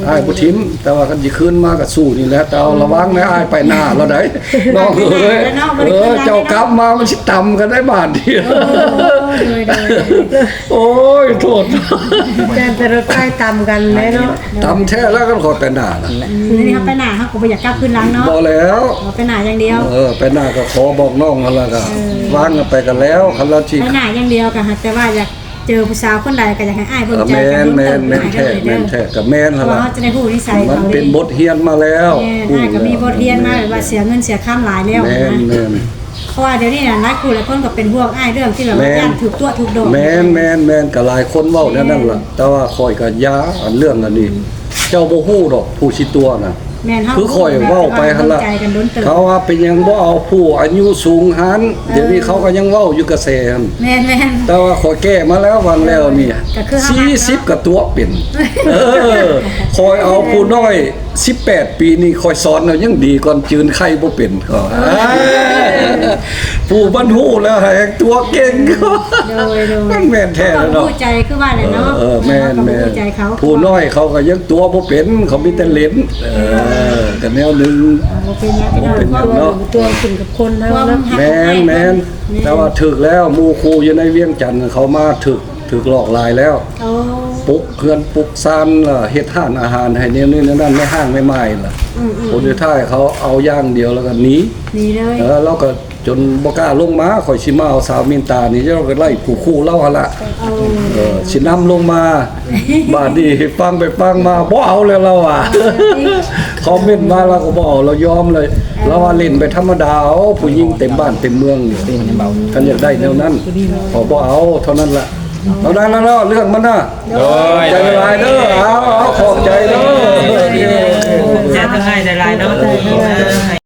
ອ້າຍບໍ່ຖິ້ມ ແຕ່ວ່າຄັນຊິຄືນມາກໍສູ້ນີ້ແຫຼະ. ແຕ່ເອົາລະວັງນະ ອ້າຍໄປໜ້າແລ້ວໃດ໋ ນ້ອງເອີຍ. ເອີ ເຈົ້າກັບມາມັນຊິຕຳກັນໄດ໋ບາດນີ້. ໂອ້ຍ ໂທດ ຢ້ານແຕ່ລົດໄຟຕຳກັນເດ້ເນາະ. ຕຳແທ້ແລ້ວ ຄັນຂ້ອຍໄປໜ້ານະ. ນີ້ເຮົາໄປໜ້າ ເຮົາກໍບໍ່ຢາກກັບຄືນຫຼັງເນາະ. ບໍ່ແລ້ວ ໄປໜ້າຢ່າງດຽວ. ເອີ ໄປໜ້າກໍຂໍບອກນ້ອງຫັ້ນລະ ກໍວາງກັນໄປກັນແລ້ວ. ຄັນລາວຊິໄປໜ້າຢ່າງດຽວ ກໍຫາກແຕ່ວ່າຢາກ ເຈີຜູ້ສາວຄົນໃດກໍຢາກໃຫ້ອ້າຍເບິ່ງໃຈກັນດົນເຕີບ. ແມ່ນໆ ແມ່ນແທ້ ກໍແມ່ນຫັ້ນລະ. ເຮົາຈະໄດ້ຮູ້ນິໄສເຂົາ. ມັນເປັນບົດຮຽນມາແລ້ວ. ອ້າຍກໍມີບົດຮຽນມາ ແບບວ່າເສຍເງິນເສຍຄຳຫຼາຍແລ້ວ. ແມ່ນໆ ເພາະວ່າດຽວນີ້ນະ ຫຼາຍຄູ່ຫຼາຍຄົນກໍເປັນຫ່ວງອ້າຍ ເລື່ອງທີ່ແບບວ່າຢ້ານຖືກຕົວະຖືກດອງ. ແມ່ນໆ ກໍຫຼາຍຄົນເວົ້າແນວນັ້ນລະ. ແຕ່ວ່າຂ້ອຍກໍຢ່າ ອັນເລື່ອງອັນນີ້ ເຈົ້າບໍ່ຮູ້ດອກຜູ້ຊິຕົວະນະ. ຄືຂ້ອຍເວົ້າໄປຫັ້ນລະ ເຂົາວ່າເປັນຫຍັງບໍ່ເອົາຜູ້ອາຍຸສູງຫັ້ນ. ດຽວນີ້ເຂົາກໍຍັງເວົ້າຢູ່ກະແສຫັ້ນ. ແຕ່ວ່າຂ້ອຍແກ້ມາແລ້ວ ວັນແລ້ວນີ້ ສີ່ສິບກໍຕົວະເປັນ. ເອີ ຂ້ອຍເອົາຜູ້ນ້ອຍ ສິບແປດປີນີ້ຂ້ອຍສອນແລ້ວຍັງດີກ່ອນ ຈືນໄຂ່ບໍ່ເປັນ. ຜູ້ມັນຮູ້ແລ້ວແຮ່ງຕົວະເກັ່ງ. ໂດຍໆ ມັນແມ່ນແທ້ແລ້ວເນາະ ຮູ້ໃຈຄືວ່າແຫຼະເນາະ. ເອີໆ ແມ່ນໆ ເຮົາກໍບໍ່ຮູ້ໃຈເຂົາ ຜູ້ນ້ອຍເຂົາກໍຍັງຕົວະບໍ່ເປັນ ເຂົາມີແຕ່ຫຼິ້ນ. ເອີ ກໍແນວໜຶ່ງ ບໍ່ເປັນຫຍັງ ບໍ່ເປັນຫຍັງເນາະ ຕົວະຂຶ້ນກັບຄົນເຮົາເນາະ. ແມ່ນໆ ແຕ່ວ່າຖືກແລ້ວ ໝູ່ຄູ່ຢູ່ໃນວຽງຈັນເຂົາມາຖືກ ຖືກຫຼອກຫຼາຍແລ້ວ. ໂອ້ ປຸກເຮືອນປຸກຊານ ເຮັດຮ້ານອາຫານໃຫ້ແນວນີ້ແນວນັ້ນ ໃນຫ້າງແມ່ໝ້າຍລະ. ອືມໆ ຜົນສຸດທ້າຍເຂົາເອົາຢ່າງດຽວແລ້ວກໍໜີ ໜີເລີຍ. ເອີ ລາວກໍຈົນບໍ່ກ້າລົງມາ ຂ້ອຍຊິມາເອົາສາວມິນຕານີ້ ລາວກໍໄລ່ຄູ່ໆລາວຫັ້ນລະ. ເອີ ຊິນຳລົງມາ ບາດນີ້ຟັງໄປຟັງມາບໍ່ເອົາແລ້ວລາວວ່າ. ຄອມເມັນມາລາວກໍບໍ່ເອົາ ລາວຍອມເລີຍ. ລາວວ່າຫຼິ້ນໄປທຳມະດາເອົາ ຜູ້ຍິງເຕັມບ້ານເຕັມເມືອງນີ້ ຄັນຢາກໄດ້ແນວນັ້ນ ຂໍບໍ່ເອົາເທົ່ານັ້ນລະ. ເທົ່ານັ້ນລະເນາະ ເລື່ອງມັນນະ. ໂດຍ ໃຈຫຼາຍເດີ ເອົາ ເອົາ ຂອບໃຈເດີ. ຂອບໃຈທັງອ້າຍຫຼາຍໆເນາະ.